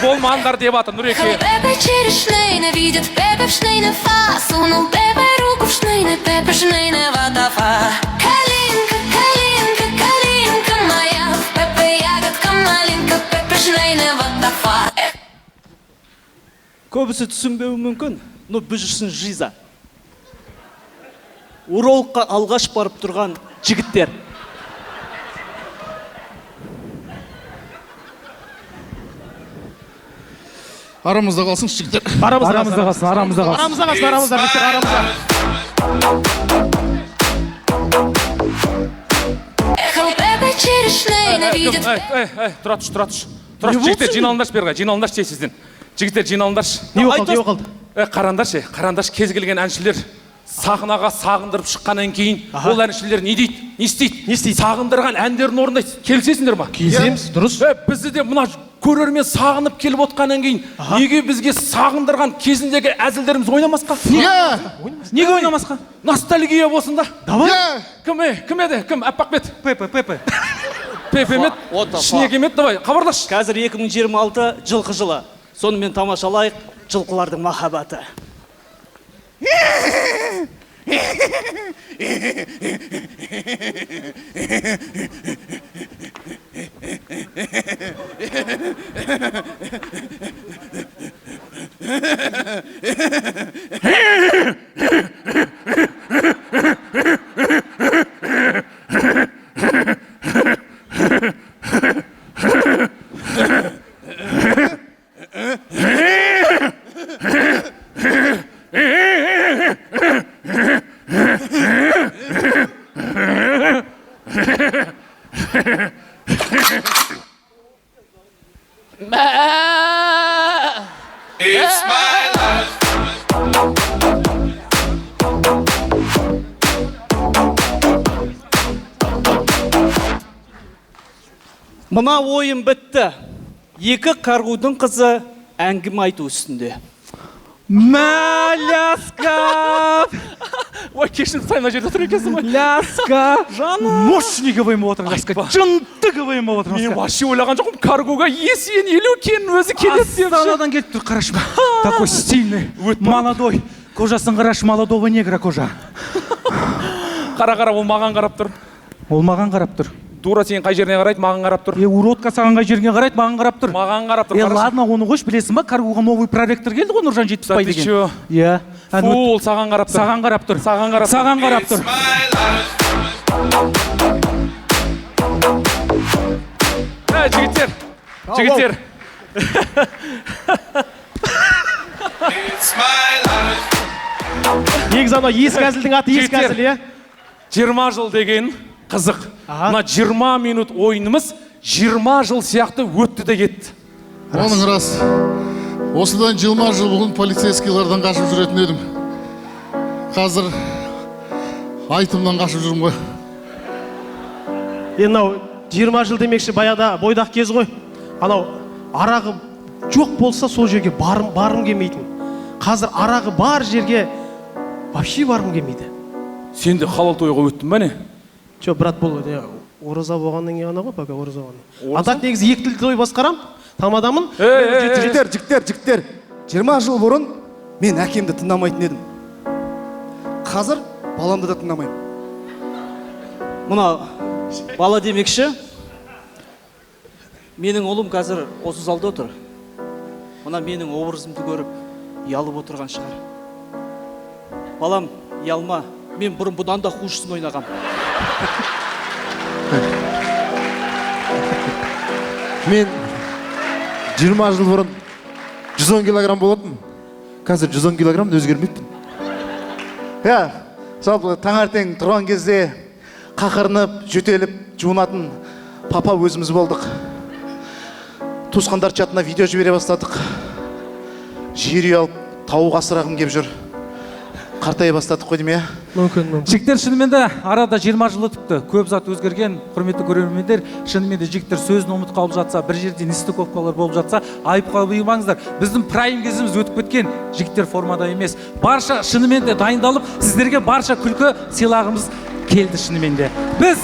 Q: Болмаңдар деп жатыр Нұреке.
X: Пепе через шнейна видит, Пепе в шнейна фа, сунул Пепе руку в шнейна, Пепе шнейна ватафа. Калинка, калинка, калинка моя, Пепе ягодка маленька, Пепе шнейна ватафа.
F: Көбісі түсінбеуі мүмкін, но біз үшін жиза. Урологқа алғаш барып тұрған жігіттер.
O: Арамызда қалсын, жігіттер.
H: Арамызда қалсын, арамызда қалсын.
N: Арамызда қалсын, арамызда, жігіттер, арамызда.
X: Эхо Пепе через шнейна видит.
Q: Тұра тұш, тұра тұш. Тұра тұш, жігіттер, жиналыңдаршы бері қарай, жиналыңдаршы тез тезден. Жігіттер, жиналыңдаршы.
N: Не болып қалды, не болып қалды?
Q: Қараңдаршы, қараңдаршы, кез келген әншілер сахнаға сағындырып шыққаннан кейін ол әншілер не дейді, не істейді?
N: Не істейді?
Q: Сағындырған әндерін орындайды. Келісесіңдер ма?
N: Келісеміз, дұрыс.
Q: Бізді де мына Көрермен сағынып келіп отқаннан кейін неге бізге сағындырған кезіндегі әзілдеріміз ойнамасқа? Неге ойнамасқа? Ностальгия болсын да.
H: Давай.
Q: Кім, кім еді? Кім? Аппақ бет.
H: Пепе, Пепе.
Q: Пепе ме? Ішіне келмеді, давай, хабарлаш.
F: Қазір 2026 жылқы жылы. Сонымен тамашалайық жылқылардың махаббаты.
S: It's my life.
F: Мына ойын бітті. Екі қарғудың қызы әңгіме айту үстінде.
H: Мә, Ляска!
Q: Ой, кешірім сұраймын, мына жерде тұр екенсің ғой.
H: Ляска!
Q: Жаным!
H: Мощный КВН болып отыр, Ляска. Жынды КВН болып отыр,
Q: Мен вообще ойлаған жоқпын, Каргуға Есен Елеукеннің өзі келеді деп.
H: Астанадан келіп тұр, қарашы. Такой стильный, молодой. Кожасын қарашы, молодого негра кожа.
Q: Қара, қара, ол маған қарап тұр.
H: Ол маған қарап тұр.
Q: Дура, сен қай жеріне қарайды, маған қарап тұр.
H: Е, уродка, саған қай жеріне қарайды, маған қарап тұр.
Q: Маған қарап тұр.
H: Е, ладно, оны қойшы, білесің ба, Каргуға новый проректор келді ғой, Нұржан Жетпісбай
Q: Да ты
H: деген.
Q: чё?
H: Иә.
Q: Фу, ол саған қарап тұр.
H: Саған қарап тұр.
Q: Саған қарап тұр.
H: Саған қарап тұр.
Q: Ә, жігіттер, жігіттер.
N: Негізі анау ескі әзілдің аты ескі
Q: Жігіттер,
N: әзіл, иә?
Q: 20 жыл деген қызық. Мына 20 минут ойынымыз 20 жыл сияқты өтті де кетті.
O: Оның рас. Осыдан 20 жыл бұрын полицейскийлерден қашып жүретін едім. Қазір айтымнан қашып жүрмін ғой.
N: Енді мынау 20 жыл демекші, баяғыда бойдақ кез ғой. Анау арағы жоқ болса сол жерге барым келмейтін. Қазір арағы бар жерге вообще барғым келмейді.
Q: Сен де халал тойға өттің ба не?
N: Жоқ, брат, бұл ораза болғаннан кейін ғана ғой, пока ораза болғаннан. А так негізі екі тілді той басқарам, тамадамын.
E: Жігіттер, жігіттер, жігіттер. 20 жыл бұрын мен әкемді тыңдамайтын едім. Қазір баламды да тыңдамаймын.
F: Мына бала демекші, менің ұлым қазір осы залда отыр. Мына менің образымды көріп, ұялып отырған шығар. Балам, ұялма, мен бұрын бұдан да хужысын ойнағам.
I: Мен 20 жыл бұрын 110 килограмм болатынмын. Қазір 110 килограмм өзгермеппін.
P: Иә, жалпы таңертең тұрған кезде қақырынып, жөтеліп, жуынатын папа өзіміз болдық. Туысқандар чатына видео жібере бастадық. Жер үй алып, тауық асырағым кеп жүр. Қартая бастадық қой деймін, иә?
N: Мүмкін, мүмкін.
H: Жігіттер, шынымен де арада 20 жыл өтіпті. Көп зат өзгерген, құрметті көрермендер, шынымен де жігіттер сөзін ұмытып қалып жатса, бір жерде нестыковкалар болып жатса, айыпқа бұйырмаңыздар. Біздің прайм кезіміз өтіп кеткен, жігіттер формада емес. Барша шынымен де дайындалып, сіздерге барша күлкі сыйлағымыз келді шынымен де. Біз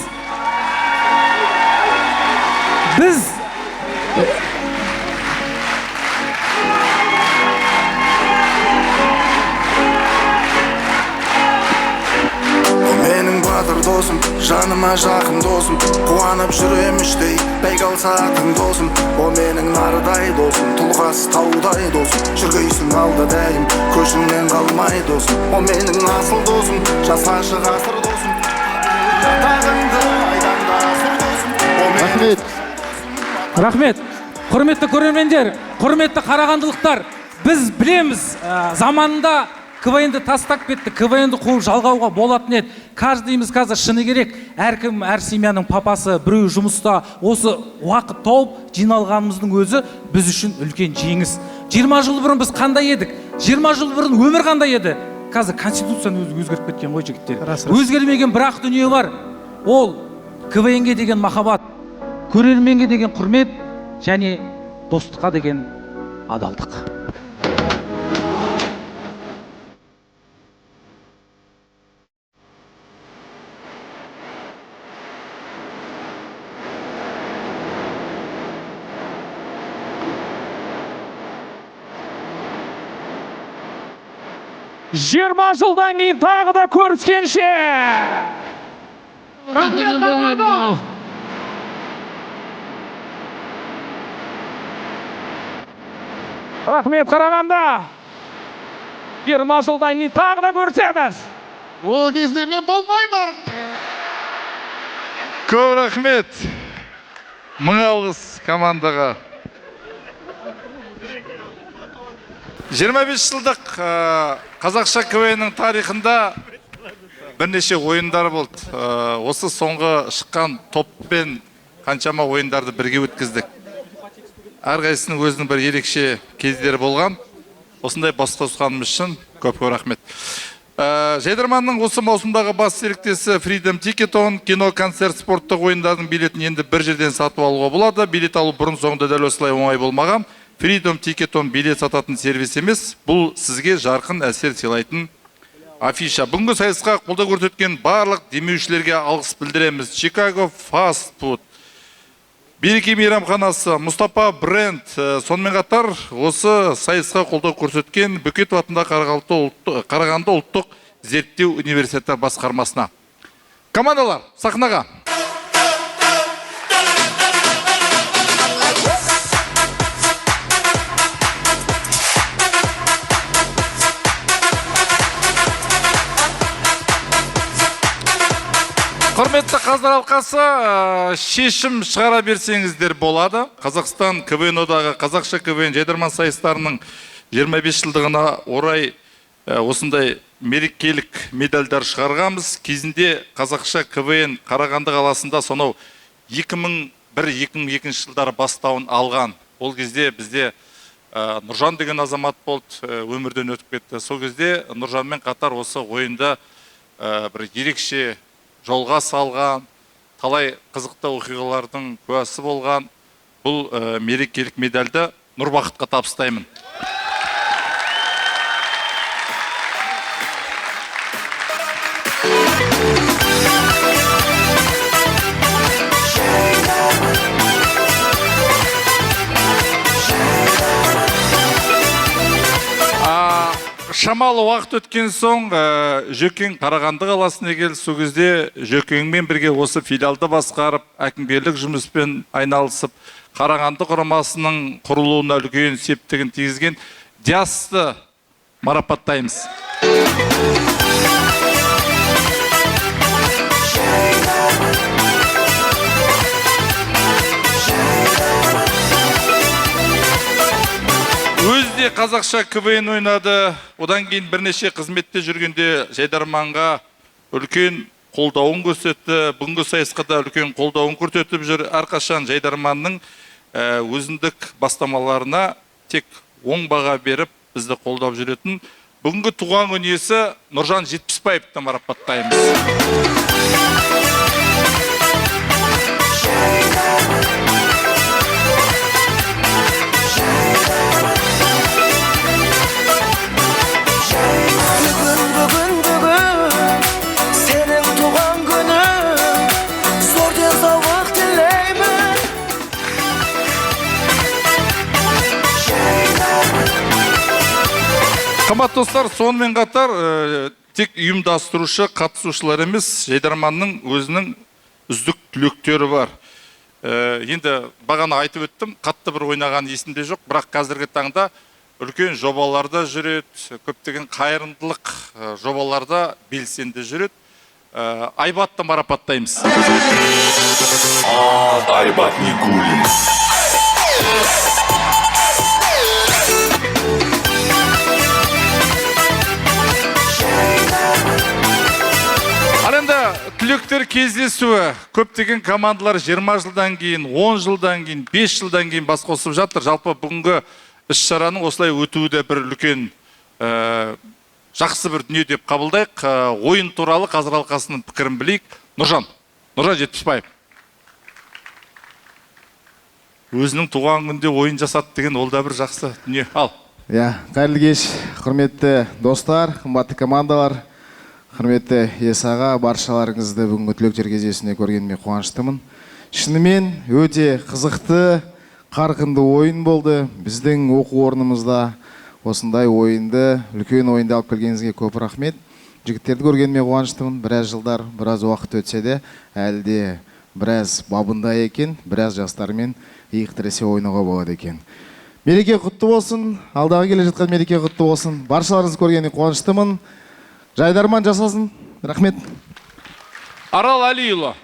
S: Менің батыр досым, жаныма жақын досым, қуанып жүрем іштей, бәйге алса атың досым. О менің нардай досым, тұлғасы таудай досым, жүргейсің алда дәйім, көшіңнен қалмай досым. О менің асыл досым, жасашы ғасыр досым, атағыңды айдаңда асыр досым.
I: Рахмет.
H: Рахмет. Құрметті көрермендер, құрметті қарағандылықтар, біз білеміз, заманында КВН-ді тастап кетті, КВН-ді қуып жалғауға болатын еді. Каждыйымыз қазір шыны керек, әркім, әр семьяның папасы, біреу жұмыста, осы уақыт тауып жиналғанымыздың өзі біз үшін үлкен жеңіс. 20 жыл бұрын біз қандай едік? 20 жыл бұрын өмір қандай еді? Қазір конституцияның өзі өзгеріп кеткен ғой, жігіттер. Өзгермеген бір-ақ дүние бар. Ол КВН-ге деген махаббат, көрерменге деген құрмет және Достыққа деген адалдық.
Q: Жиырма жылдан кейін тағы да көріскенше! Рахмет, Қарағанды! Рахмет, Қарағанды! 20 жылдан кейін тағы да көрісеміз!
O: Ол кезде мен болмаймын!
A: Көп рахмет! Мың алғыс командаға. 25 жылдық қазақша КВН-нің тарихында бірнеше ойындар болды. Осы соңғы шыққан топпен қаншама ойындарды бірге өткіздік. Әрқайсысының өзінің бір ерекше кездері болған. Осындай бас қосқанымыз үшін көп-көп рахмет. Жайдарманның осы маусымдағы бас серіктесі Freedom Ticketon кино, концерт, спорттық ойындардың билетін енді бір жерден сатып алуға болады. Билет алу бұрын соңды дәл осылай оңай болмаған. Freedom Ticketon билет сататын сервис емес, бұл сізге жарқын әсер сыйлайтын афиша. Бүгінгі сайысқа қолдау көрсеткен барлық демеушілерге алғыс білдіреміз. Chicago Fast Food, Береке мейрамханасы, Мұстапа Бренд, сонымен қатар осы сайысқа қолдау көрсеткен Бөкетов атындағы Қарағанды ұлттық зерттеу университеті басқармасына. Командалар, сахнаға. Құрметті қазылар алқасы, шешім шығара берсеңіздер болады. Қазақстан КВН одағы қазақша КВН жайдарман сайыстарының 25 жылдығына орай осындай мерекелік медальдар шығарғанбыз. Кезінде қазақша КВН Қарағанды қаласында сонау 2001-2002 жылдары бастауын алған. Ол кезде бізде Нұржан деген азамат болды, өмірден өтіп кетті. Сол кезде Нұржанмен қатар осы ойында бір ерекше жолға салған, талай қызықты оқиғалардың куәсі болған бұл мерекелік медальді Нұрбақытқа табыстаймын. Шамалы уақыт өткен соң Жөкең Қарағанды қаласына келді. Сол кезде Жөкеңмен бірге осы филиалды басқарып, әкімгерлік жұмыспен айналысып, Қарағанды құрамасының құрылуына үлкен септігін тигізген Диасты марапаттаймыз. Өзі де қазақша КВН ойнады. Одан кейін бірнеше қызметте жүргенде жайдарманға үлкен қолдауын көрсетті. Бүгінгі сайысқа да үлкен қолдауын көрсетіп жүр. Әрқашан жайдарманның өзіндік бастамаларына тек оң баға беріп, бізді қолдап жүретін. Бүгінгі туған күн иесі Нұржан Жетпісбаевты марапаттаймыз. Қымбатты достар, сонымен қатар тек ұйымдастырушы, қатысушылар емес, жайдарманның өзінің үздік түлектері бар. Енді бағана айтып өттім, қатты бір ойнаған есімде жоқ, бірақ қазіргі таңда үлкен жобаларда жүреді, көптеген қайырымдылық жобаларда белсенді жүреді. Айбатты марапаттаймыз.
S: Айбат Никулин.
A: Ал енді түлектер кездесуі. Көптеген командалар 20 жылдан кейін, 10 жылдан кейін, 5 жылдан кейін бас қосып жатыр. Жалпы бүгінгі іс-шараның осылай өтуі де бір үлкен жақсы бір дүние деп қабылдайық. Ойын туралы қазылар алқасының пікірін білейік. Нұржан Жетпісбаев. Өзінің туған күнде ойын жасады деген ол да бір жақсы дүние. Ал.
I: Иә, қайырлы кеш, құрметті достар, қымбатты командалар, құрметті Есаға, баршаларыңызды бүгінгі түлектер кездесуінде көргеніме қуаныштымын. Шынымен өте қызықты, қарқынды ойын болды. Біздің оқу орнымызда осындай ойынды, үлкен ойынды алып келгеніңізге көп рахмет. Жігіттерді көргеніме қуаныштымын. Біраз жылдар, біраз уақыт өтсе де, әлі де біраз бабында екен, біраз жастармен иық тіресе ойнауға болады екен. Мереке құтты болсын, алдағы келе жатқан мереке құтты болсын. Баршаларыңызды көргеніме қуаныштымын. Жайдарман жасасын. Рахмет.
A: Арал Әлиұлы.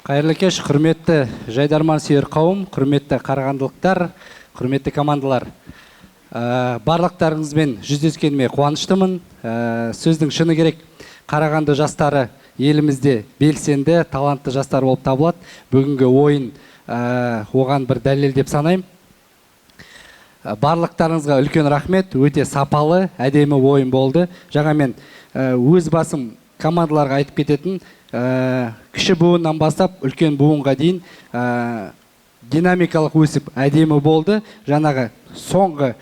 C: Қайырлы кеш, құрметті жайдарман сүйер қауым, құрметті қарағандылықтар, құрметті командалар. Барлықтарыңызбен жүздескеніме қуаныштымын. Сөздің шыны керек, Қарағанды жастары елімізде белсенді, талантты жастар болып табылады. Бүгінгі ойын оған бір дәлел деп санаймын. Барлықтарыңызға үлкен рахмет, өте сапалы, әдемі ойын болды. Жаңа мен өз басым командаларға айтып кететін, кіші буыннан бастап үлкен буынға дейін динамикалық өсіп әдемі болды. Жаңағы соңғы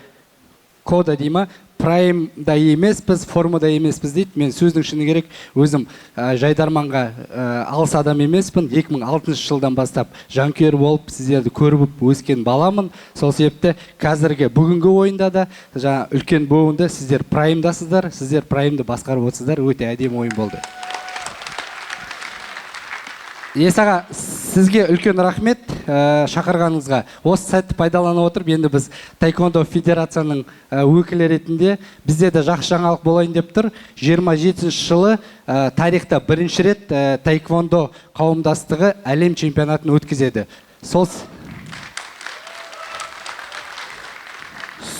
C: кода дей ма, праймда емеспіз, формада емеспіз дейді. Мен сөздің шыны керек, өзім жайдарманға алыс адам емеспін. 2006 жылдан бастап жанкүйер болып, сіздерді көріп өскен баламын. Сол себепті қазіргі бүгінгі ойында да жаңа үлкен буынды сіздер праймдасыздар, сіздер праймды басқарып отырсыздар. Өте әдемі ойын болды. Есаға, сізге үлкен рахмет шақырғаныңызға. Осы сәтті пайдалана отырып, енді біз Таеквондо федерацияның өкілі ретінде бізде де жақсы жаңалық болайын деп тұр. 27 жылы тарихта бірінші рет Таеквондо қауымдастығы әлем чемпионатын өткізеді.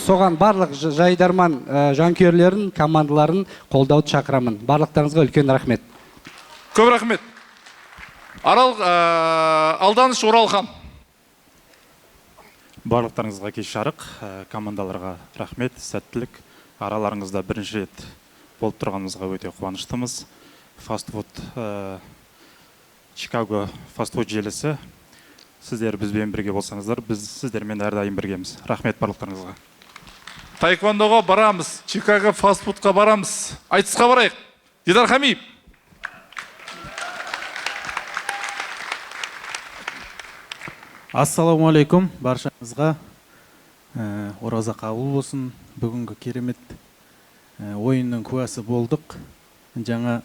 C: Соған барлық жайдарман жанкүйерлерін, командаларын қолдауды шақырамын. Барлықтарыңызға үлкен рахмет.
A: Көп рахмет. Арал, Алданыш Оралхан.
G: Барлықтарыңызға кеш жарық, командаларға рахмет, сәттілік. Араларыңызда бірінші рет болып тұрғанымызға өте қуаныштымыз. Фастфуд, Чикаго фастфуд желісі. Сіздер бізбен бірге болсаңыздар, біз сіздермен әрдайым біргеміз. Рахмет барлықтарыңызға.
A: Таеквондоға барамыз, Чикаго фастфудқа барамыз. Айтысқа барайық. Дидар Хамиев.
U: Ассалаумағалейкум баршаңызға. Ораза қабыл болсын. Бүгінгі керемет ойынның куәсі болдық. Жаңа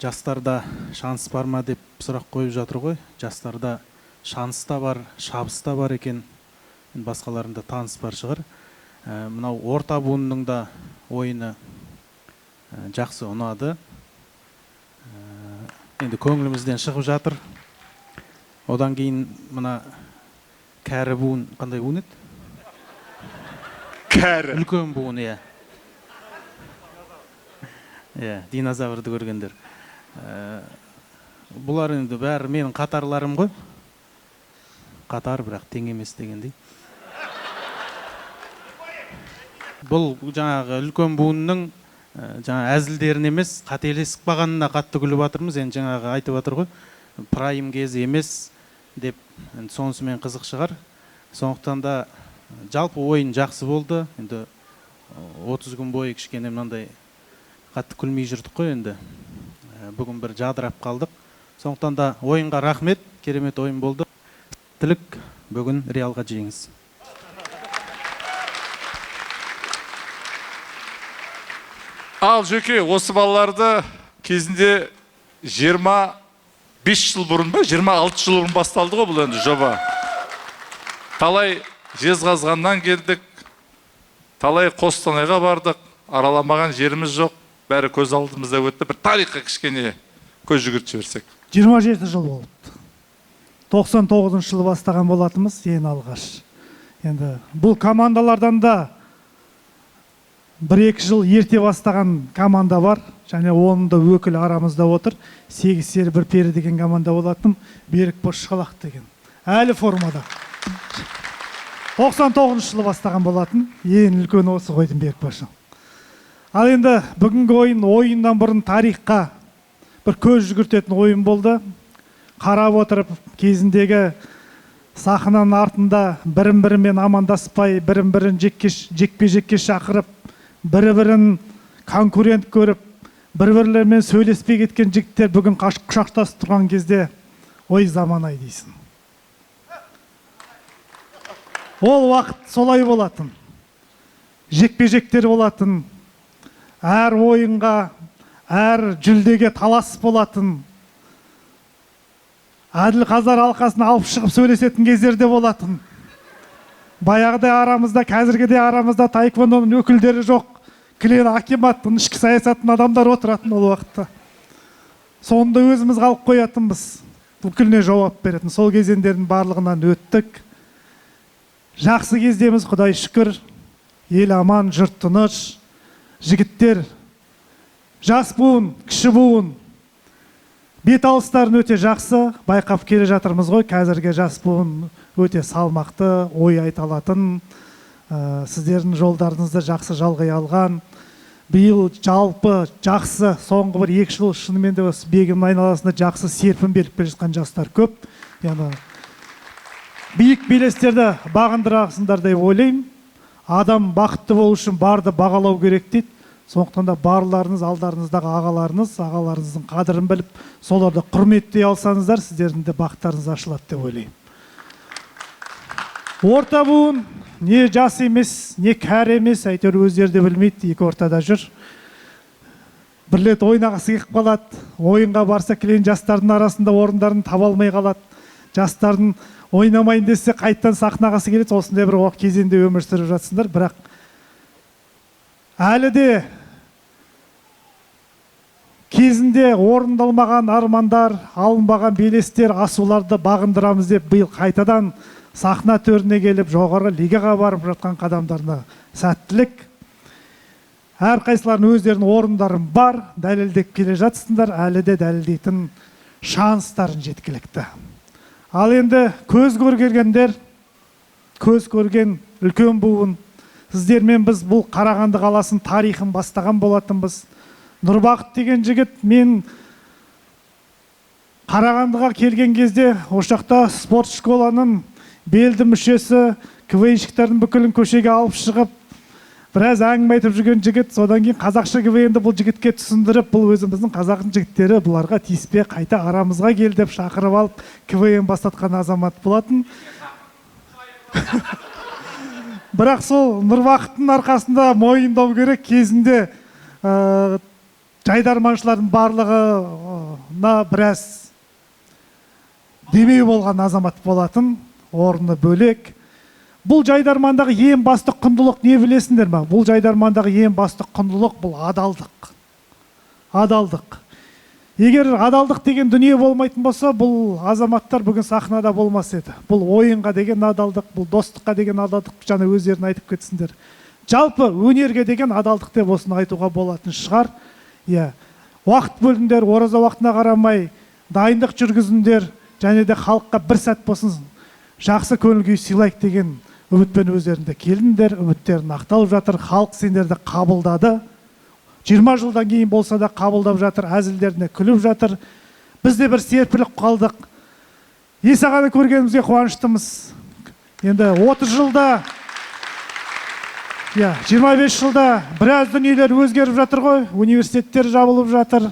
U: жастарда шанс бар ма деп сұрақ қойып жатыр ғой. Жастарда шанс та бар, шабыс та бар екен. Басқаларында таныс бар шығар. Мынау орта буынның да ойыны жақсы ұнады. Енді көңілімізден шығып жатыр. Одан кейін мына кәрі буын, қандай буын еді?
A: Кәрі.
U: Үлкен буын, иә. Иә, динозаврды көргендер. Бұлар енді бәрі менің қатарларым ғой. Қатар, бірақ тең емес дегендей. Бұл жаңағы үлкен буынның жаңа әзілдерін емес, қателесіп қалғанына қатты күліп жатырмыз. Енді жаңағы айтып жатыр ғой, прайм кезі емес деп, енді сонысымен қызық шығар. Сондықтан да жалпы ойын жақсы болды. Енді 30 күн бойы кішкене мынандай қатты күлмей жүрдік қой енді. Бүгін бір жадырап қалдық. Сондықтан да ойынға рахмет, керемет ойын болды. Тілік бүгін Реалға жеңіс.
A: Ал Жөке, осы балаларды кезінде 25 жыл бұрын ба, 26 жыл бұрын басталды ғой бұл енді жоба. Талай Жезқазғаннан келдік, талай Қостанайға бардық, араламаған жеріміз жоқ, бәрі көз алдымызда өтті. Бір тарихқа кішкене көз жүгіртіп жіберсек.
V: 27 жыл болды. 99 жылы бастаған болатынбыз ең алғаш. Енді бұл командалардан да 1-2 жыл ерте бастаған команда бар, және оның да өкілі арамызда отыр. 8 сері бір пері деген команда болатын, Берік Бозшалақ деген. Әлі формада. 99 жылы бастаған болатын, ең үлкені осы қойдым Берік Бозшалақ. Ал енді бүгінгі ойын ойыннан бұрын тарихқа бір көз жүгіртетін ойын болды. Қарап отырып, кезіндегі сахнаның артында бірін-бірімен амандаспай, бірін-бірін жекпе-жекке шақырып, бірі-бірін конкурент көріп, бір-бірлерімен сөйлеспей кеткен жігіттер бүгін құшақтасып тұрған кезде, ой заман-ай дейсің. Ол уақыт солай болатын. Жекпе-жектер болатын, әр ойынға, әр жүлдеге талас болатын. Әділ қазылар алқасын алып шығып сөйлесетін кездер де болатын. Баяғыдай арамызда, қазіргідей арамызда таеквондоның өкілдері жоқ. Кілең акиматтың, ішкі саясаттың адамдар отыратын ол уақытта. Сонда өзіміз қалып қоятынбыз. Бүкіліне жауап беретін. Сол кезеңдердің барлығынан өттік. Жақсы кездеміз, Құдай шүкір. Ел аман, жұрт тыныш. Жігіттер, жас буын, кіші буын, бет алыстарын өте жақсы байқап келе жатырмыз ғой. Қазіргі жас буын өте салмақты, ой айта алатын, сіздердің жолдарыңызды жақсы жалғай алған. Биыл жалпы жақсы, соңғы бір 2 жыл шынымен де осы Бегімнің айналасында жақсы серпін беріп келе жатқан жастар көп. Яғни биік белестерді бағындырасыңдар деп ойлаймын. Адам бақытты болу үшін барды бағалау керек дейді. Сондықтан да барларыңыз, алдарыңыздағы ағаларыңыз, ағаларыңыздың қадірін біліп, соларды құрметтей алсаңыздар, сіздердің де бақыттарыңыз ашылады деп ойлаймын. Орта буын не жас емес, не кәрі емес, әйтеуір өздері де білмейді, екі ортада жүр. Бір рет ойнағысы келіп қалады, ойынға барса кілең жастардың арасында орындарын таба алмай қалады. Жастардың ойнамайын десе қайтадан сахнағасы келеді. Осындай бір кезеңде өмір сүріп жатсыңдар, бірақ әлі де кезінде орындалмаған армандар, алынбаған белестер, асуларды бағындырамыз деп биыл қайтадан сахна төріне келіп, жоғары лигаға барып жатқан қадамдарына сәттілік. Әрқайсыларының өздерінің орындарын бар, дәлелдеп келе жатсыңдар, әлі де дәлелдейтін шанстарын жеткілікті. Ал енді көз көргендер, көз көрген үлкен буын, сіздермен біз бұл Қарағанды қаласының тарихын бастаған болатынбыз. Нұрбақыт деген жігіт мен Қарағандыға келген кезде ошақта спорт школаның белді мүшесі, КВНщиктердің бүкілін көшеге алып шығып, біраз әңгіме айтып жүрген жігіт. Содан кейін қазақша КВН-ді бұл жігітке түсіндіріп, бұл өзіміздің қазақтың жігіттері, бұларға тиіспе, қайта арамызға кел деп шақырып алып КВН бастатқан азамат болатын. Бірақ сол Нұрбақыттың арқасында мойындау керек, кезінде жайдарманшылардың барлығына біраз демеу болған азамат болатын, орны бөлек. Бұл жайдармандағы ең басты құндылық не білесіңдер ме? Бұл жайдармандағы ең басты құндылық бұл адалдық. Адалдық. Егер адалдық деген дүние болмайтын болса, бұл азаматтар бүгін сахнада болмас еді. Бұл ойынға деген адалдық, бұл достыққа деген адалдық, жаңа өздерін айтып кетсіндер. Жалпы өнерге деген адалдық деп осыны айтуға болатын шығар. Иә. Уақыт бөліңдер, ораза уақытына қарамай дайындық жүргізіңдер, және де халыққа бір сәт болсын жақсы көңіл күй сыйлайық деген үмітпен өздерінде келдіңдер, үміттерін ақталып жатыр, халық сендерді қабылдады. 20 жылдан кейін болса да қабылдап жатыр, әзілдеріне күліп жатыр. Біз де бір серпіліп қалдық. Есағаны көргенімізге қуаныштымыз. Енді 30 жылда, 25 жылда біраз дүниелер өзгеріп жатыр ғой, университеттер жабылып жатыр,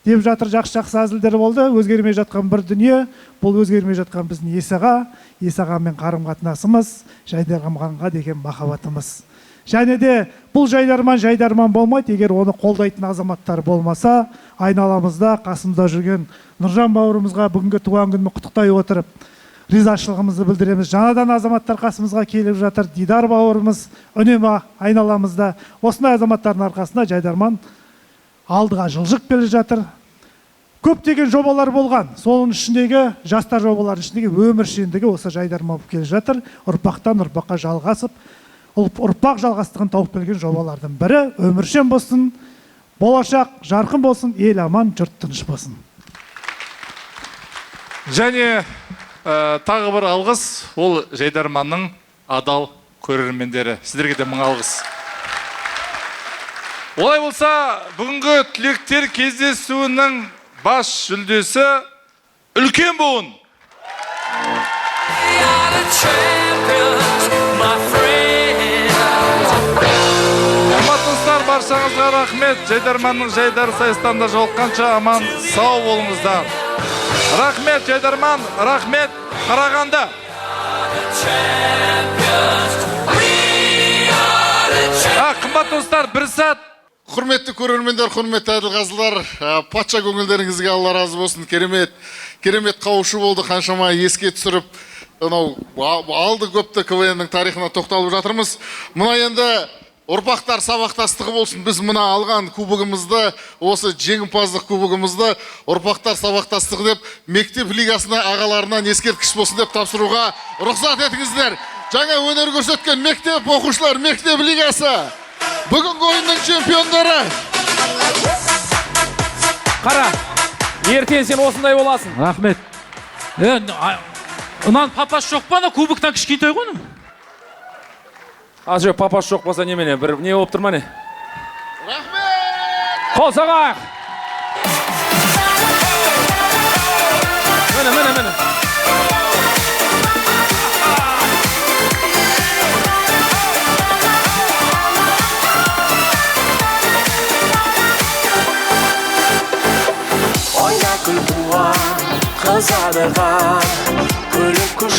V: деп жатыр, жақсы-жақсы әзілдер болды. Өзгермей жатқан бір дүние, бұл өзгермей жатқан біздің Есаға, Есағамен қарым-қатынасымыз, жайдарманға деген махаббатымыз. Және де бұл жайдарман жайдарман болмайды, егер оны қолдайтын азаматтар болмаса. Айналамызда, қасымызда жүрген Нұржан бауырымызға бүгінгі туған күнін құттықтай отырып, ризашылығымызды білдіреміз. Жаңадан азаматтар қасымызға келіп жатыр, Дидар бауырымыз үнемі айналамызда. Осындай азаматтардың арқасында жайдарман алдыға жылжып келе жатыр. Көптеген жобалар болған, соның ішіндегі жастар жобаларының ішіндегі өміршеңдігі осы жайдарман болып келе жатыр. Ұрпақтан ұрпаққа жалғасып, ұрпақ жалғастығын тауып келген жобалардың бірі. Өміршең болсын, болашақ жарқын болсын, ел аман, жұрт тыныш болсын.
A: Және тағы бір алғыс, ол жайдарманның адал көрермендері. Сіздерге де мың алғыс. Олай болса, бүгінгі түлектер кездесуінің бас жүлдесі Үлкен буын.
B: Champions, my friends.
A: Қымбатты достар, баршаңызға рахмет. Жайдарманның жайдары сайыстанда жолыққанша аман сау болыңыздар. Рахмет, Жайдарман, рахмет, Қарағанды. Қымбатты достар, бір сәт.
O: Құрметті көрермендер, құрметті әділқазылар, патша көңілдеріңізге Алла разы болсын. Керемет, керемет қауышу болды, қаншама еске түсіріп, анау алды көпті КВН-нің тарихына тоқталып жатырмыз. Мына енді ұрпақтар сабақтастығы болсын. Біз мына алған кубогымызды, осы жеңімпаздық кубогымызды ұрпақтар сабақтастығы деп мектеп лигасына ағаларынан ескерткіш болсын деп тапсыруға рұқсат етіңіздер. Жаңа өнер көрсеткен мектеп оқушылар, мектеп лигасы бүгінгі ойынның чемпиондары.
Q: Қара, ертең сен осындай боласың.
H: Рахмет. Мынаның папасы жоқ па, ана кубоктан кішкентай ғой оның?
Q: А жоқ, папасы жоқ болса немене, бір не болып тұр ма не? Рахмет! Қол соғайық! Міне, міне, міне.
B: Ойна күл қуан, қызадыға, күліп күш